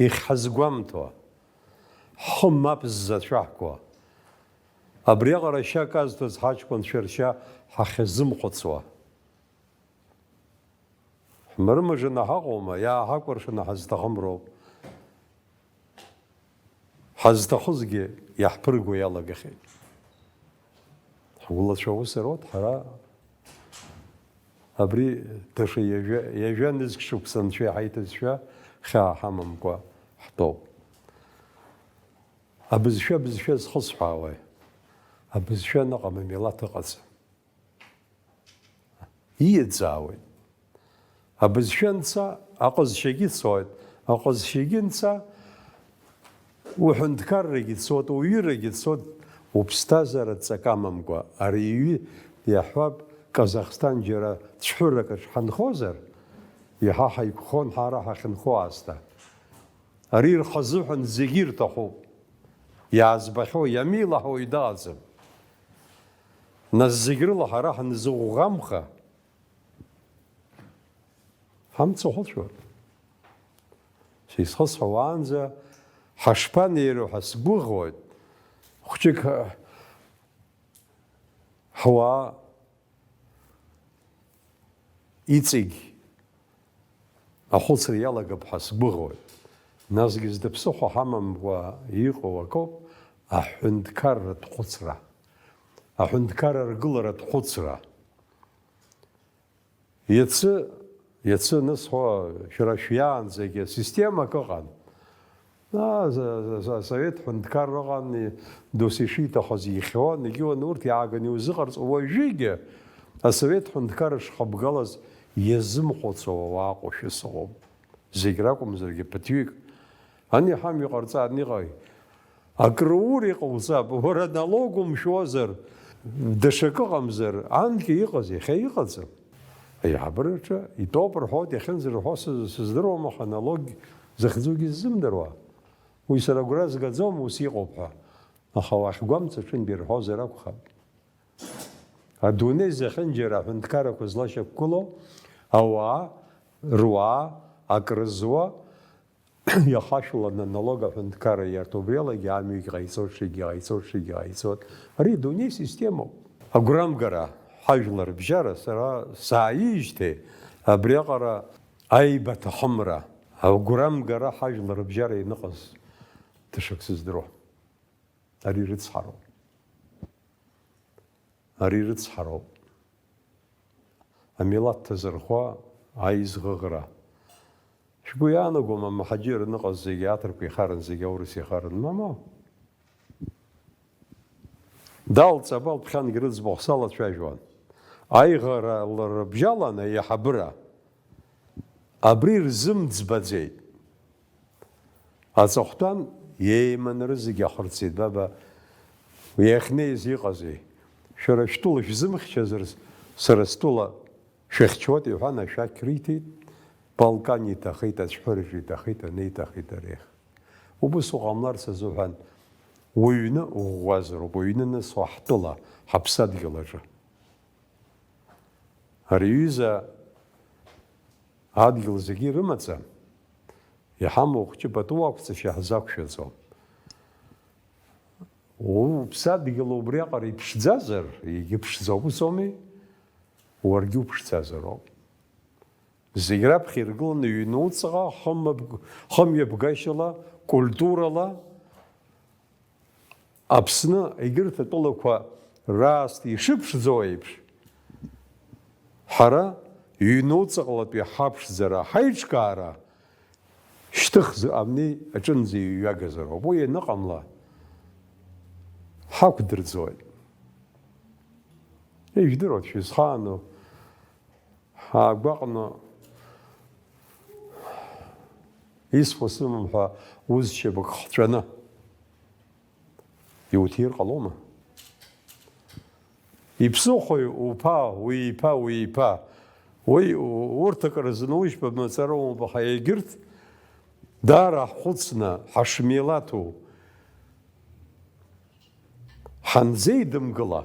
ихьҳазгәамҭо, ҳхы мап ззацәаҳкуа, абриаҟара ашьа казҭәаз ҳаҷкәынцәа ршьа ҳахьазымхәыцуа. Ҳмырмыжны ҳаҟоума, иааҳакәыршаны ҳазҭахым роуп. Ҳазҭахызгьы иаҳԥырго иалагахьеит. Ҳгәылацәа аус руеит, ҳара абри даҽа ҩажәа, ҩажәа нызқь шықәса анцәа иҳаиҭазшәа хьаа ҳамамкәа ҳтәоуп. Абызшәа, абызшәа зхысҳәаауеи? Абызшәа аныҟам амилаҭ ыҟаӡам. Ииаӡаауеит. Абызшәа анца, аҟазшьагьы цоит, аҟазшьагьы анца, уҳәынҭқаррагьы цоит, уҩырагьы цоит, уԥсҭазаара ҵак амамкәа, ари аҩы Иаҳҳәап, Казахсҭан џьара цәҳәырак аҿы ҳанхозар, иаҳа ҳаиқәхон ҳара ҳахьынхо аасҭа. Ари рхазыҳәан зегьы ирҭахуп. Иаазбахьоу, иамеилаҳауа дыҟаӡам. Нас зегь рыла ҳара ҳанзыӷәӷәамха, ҳамцахәыцуа. Сизхысҳәаанӡа ҳашԥанеироу ҳәа сгәыӷуеит. Хәҷык ҳуаа иҵегь ахәыцра иалагап ҳәа сгәыӷуеит. Насгьы зда ԥсыхәа ҳамамкәа иҟоу акоуп аҳәынҭқарратә хәыцра, аҳәынҭқарра аргыларатә хәыцра. Иацы, иацы анысҳәо, шәара шәиаанӡагьы системак ыҟан. Аа, за-, за-, за-, асовет ҳәынҭқарра ыҟан, и-, досу ишиҭахыз ихьуан, егьиуан, урҭ иааганы иузыҟарҵо. Уажәыгьы асовет ҳәынҭқарра шхыбгалаз иазымхәыцуа уаа ҟоушәа сыҟоуп. Зегь ракәымзаргьы ԥыҭҩык. Ани ҳамҩа ҟарҵа, ани ҟаи. Акрур иҟауҵап, уара налог умшәозар, даҽакы ыҟамзар, анкьа иҟаз, иахьа иҟаӡам. Аиҳабыраҿы итәоуп рҳәоит, иахьынӡарҳәо сыз-, сыздыруам, аха налог захьӡугьы сзымдыруа. Уи сара агәра згаӡом ус иҟоуп ҳәа. Аха уахьгәамҵ аҿынтә ирҳәозар акәхап. Адунеи зехьынџьара аҳәынҭқаррақәа злашьақәгылоу ауаа, руаа, акрызуа, иахашәаланы аналог аҳәынҭқарра иарҭо, убриалагьы амҩагь ҟаиҵоит, ҽынгьы ҟаиҵоит, ҽынгьы ҟаиҵоит. Ари адунеи системоуп. Агәрамгара, ҳажәлар рыбжьара сара сааижьҭеи абриаҟара аибаҭахымра, агәрамгара ҳажәлар рыбжьара ианыҟаз даҽак сыздыруам. Ари рыцҳароуп. Ари рыцҳароуп. Амилаҭ ҭазырхәа аизӷыӷра. Шәгәы иаанагома, амҳаџьыр аныҟаз зегьы аҭырқәа ихарын, зегьы аурыс ихарын? Мамоу. Далҵ абал ԥхьангьы рыӡбахә салацәажәон. Аиӷара лрыбжьалан аиҳабыра. Абри рзымӡбаӡеит. Аҵыхәтәан иеиманы рызегьы ахырцеит, баба, уи иахьнеиз иҟази? Шәара шәтәыла шәзымхьчазар, сара стәыла шәыхьчоит, иҳәан, ашәақь риҭеит, Балкан иҭахеит, ацәҳәыраҿы иҭахеит, анеиҭахеит арех. Убыс уҟамларц азыҳәан уҩны уӷәӷәазароуп, уҩны нысуа ҳтәыла, ҳаԥсадгьыл аҿы. Ари аҩыза адгьыл зегьы ирымаӡам, иҳамоу хәҷы пату ақәҵашьа ҳзақәшәаӡом. Уԥсадгьыл убриаҟара иԥшӡазар, егьыԥшӡоуп, ус ауми? Уаргьы уԥшӡазароуп. Зегь раԥхьа иргыланы ҩнуҵҟа, хымҩаб-, хымҩаԥгашьала, культурала, Аԥсны егьырҭ атәылақәа раасҭа ишыԥшӡоу еиԥш, ҳара ҩнуҵаҟалатәи ҳаԥшӡара, ҳаиҿкаара шьҭых зыҟамни аҿынӡа иҩагазароуп. Уи ианыҟамла, ҳақәдырӡуеит. Ижәдыруеит шәызхаану. Ҳаагәаҟны, исфо сымам ҳәа узшьапык хҵәаны иуҭир ҟалома? Иԥсыхәои уԥа, уи иԥа, уи иԥа? Уи, урҭ акры зынужьба мацара умоуп, аха егьырҭ даара ҳхәыцны, ҳашмилаҭу ҳанзеидымгыла,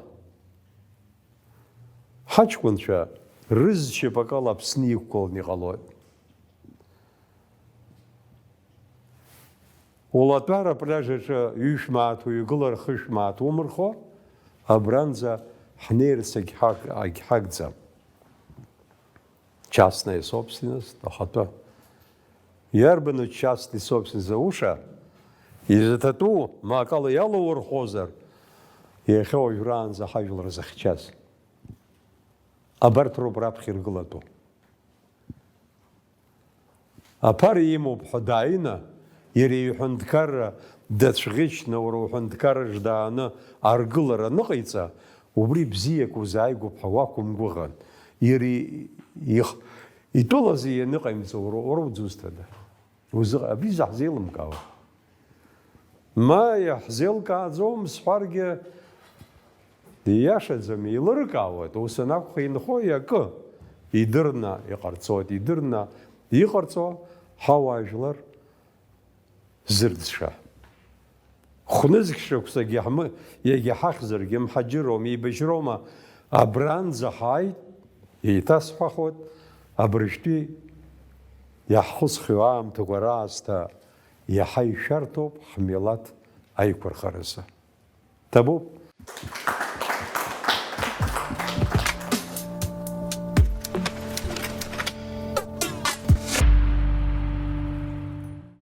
ҳаҷкәынцәа рызшьапык ала Аԥсны иқәгыланы иҟалоит. Улатәара апляж аҿы ҩышә мааҭ уҩагылар, хышә мааҭ умырхо, абранӡа ҳнеирц агьҳаг-, агьҳагӡам. Частная собственность, ахатәы. Иарбану частный собственность зауша? Изаҭатәу, ма акала иалаурхозар, иахьа уажәраанӡа ҳажәлар зыхьчаз. Абарҭ роуп раԥхьа иргылатәу. Аԥара имоуп ҳәа дааины, иара иҳәынҭқарра дацәӷьычны, уара уҳәынҭқарраҿ дааны аргылара аныҟаиҵа, убри бзиак узааигәоуп ҳәа уақәымгәыӷын. Иара и-, их-, итәылазы ианыҟаимҵо уара, уара удзусҭада? Узыҟ-, абри заҳзеилымкаауа. Ма иаҳзеилкааӡом сҳәаргьы, Ииашаӡам, еилыркаауеит, ус анакәха, инхои акы? Идырны иҟарҵоит, идырны иҟарҵо ҳауаажәлар зырӡша. Хәнызқь шықәсагьы ҳмы-, иагьа ҳахьзаргьы мҳаџьыроума, еибашьроума, абранӡа ҳааит, еиҭасҳәахуеит, абыржәтәи иаҳхысхьоу аамҭақәа раасҭа иаҳа ишәарҭоуп ҳмилаҭ аиқәырхаразы. Ҭабуп,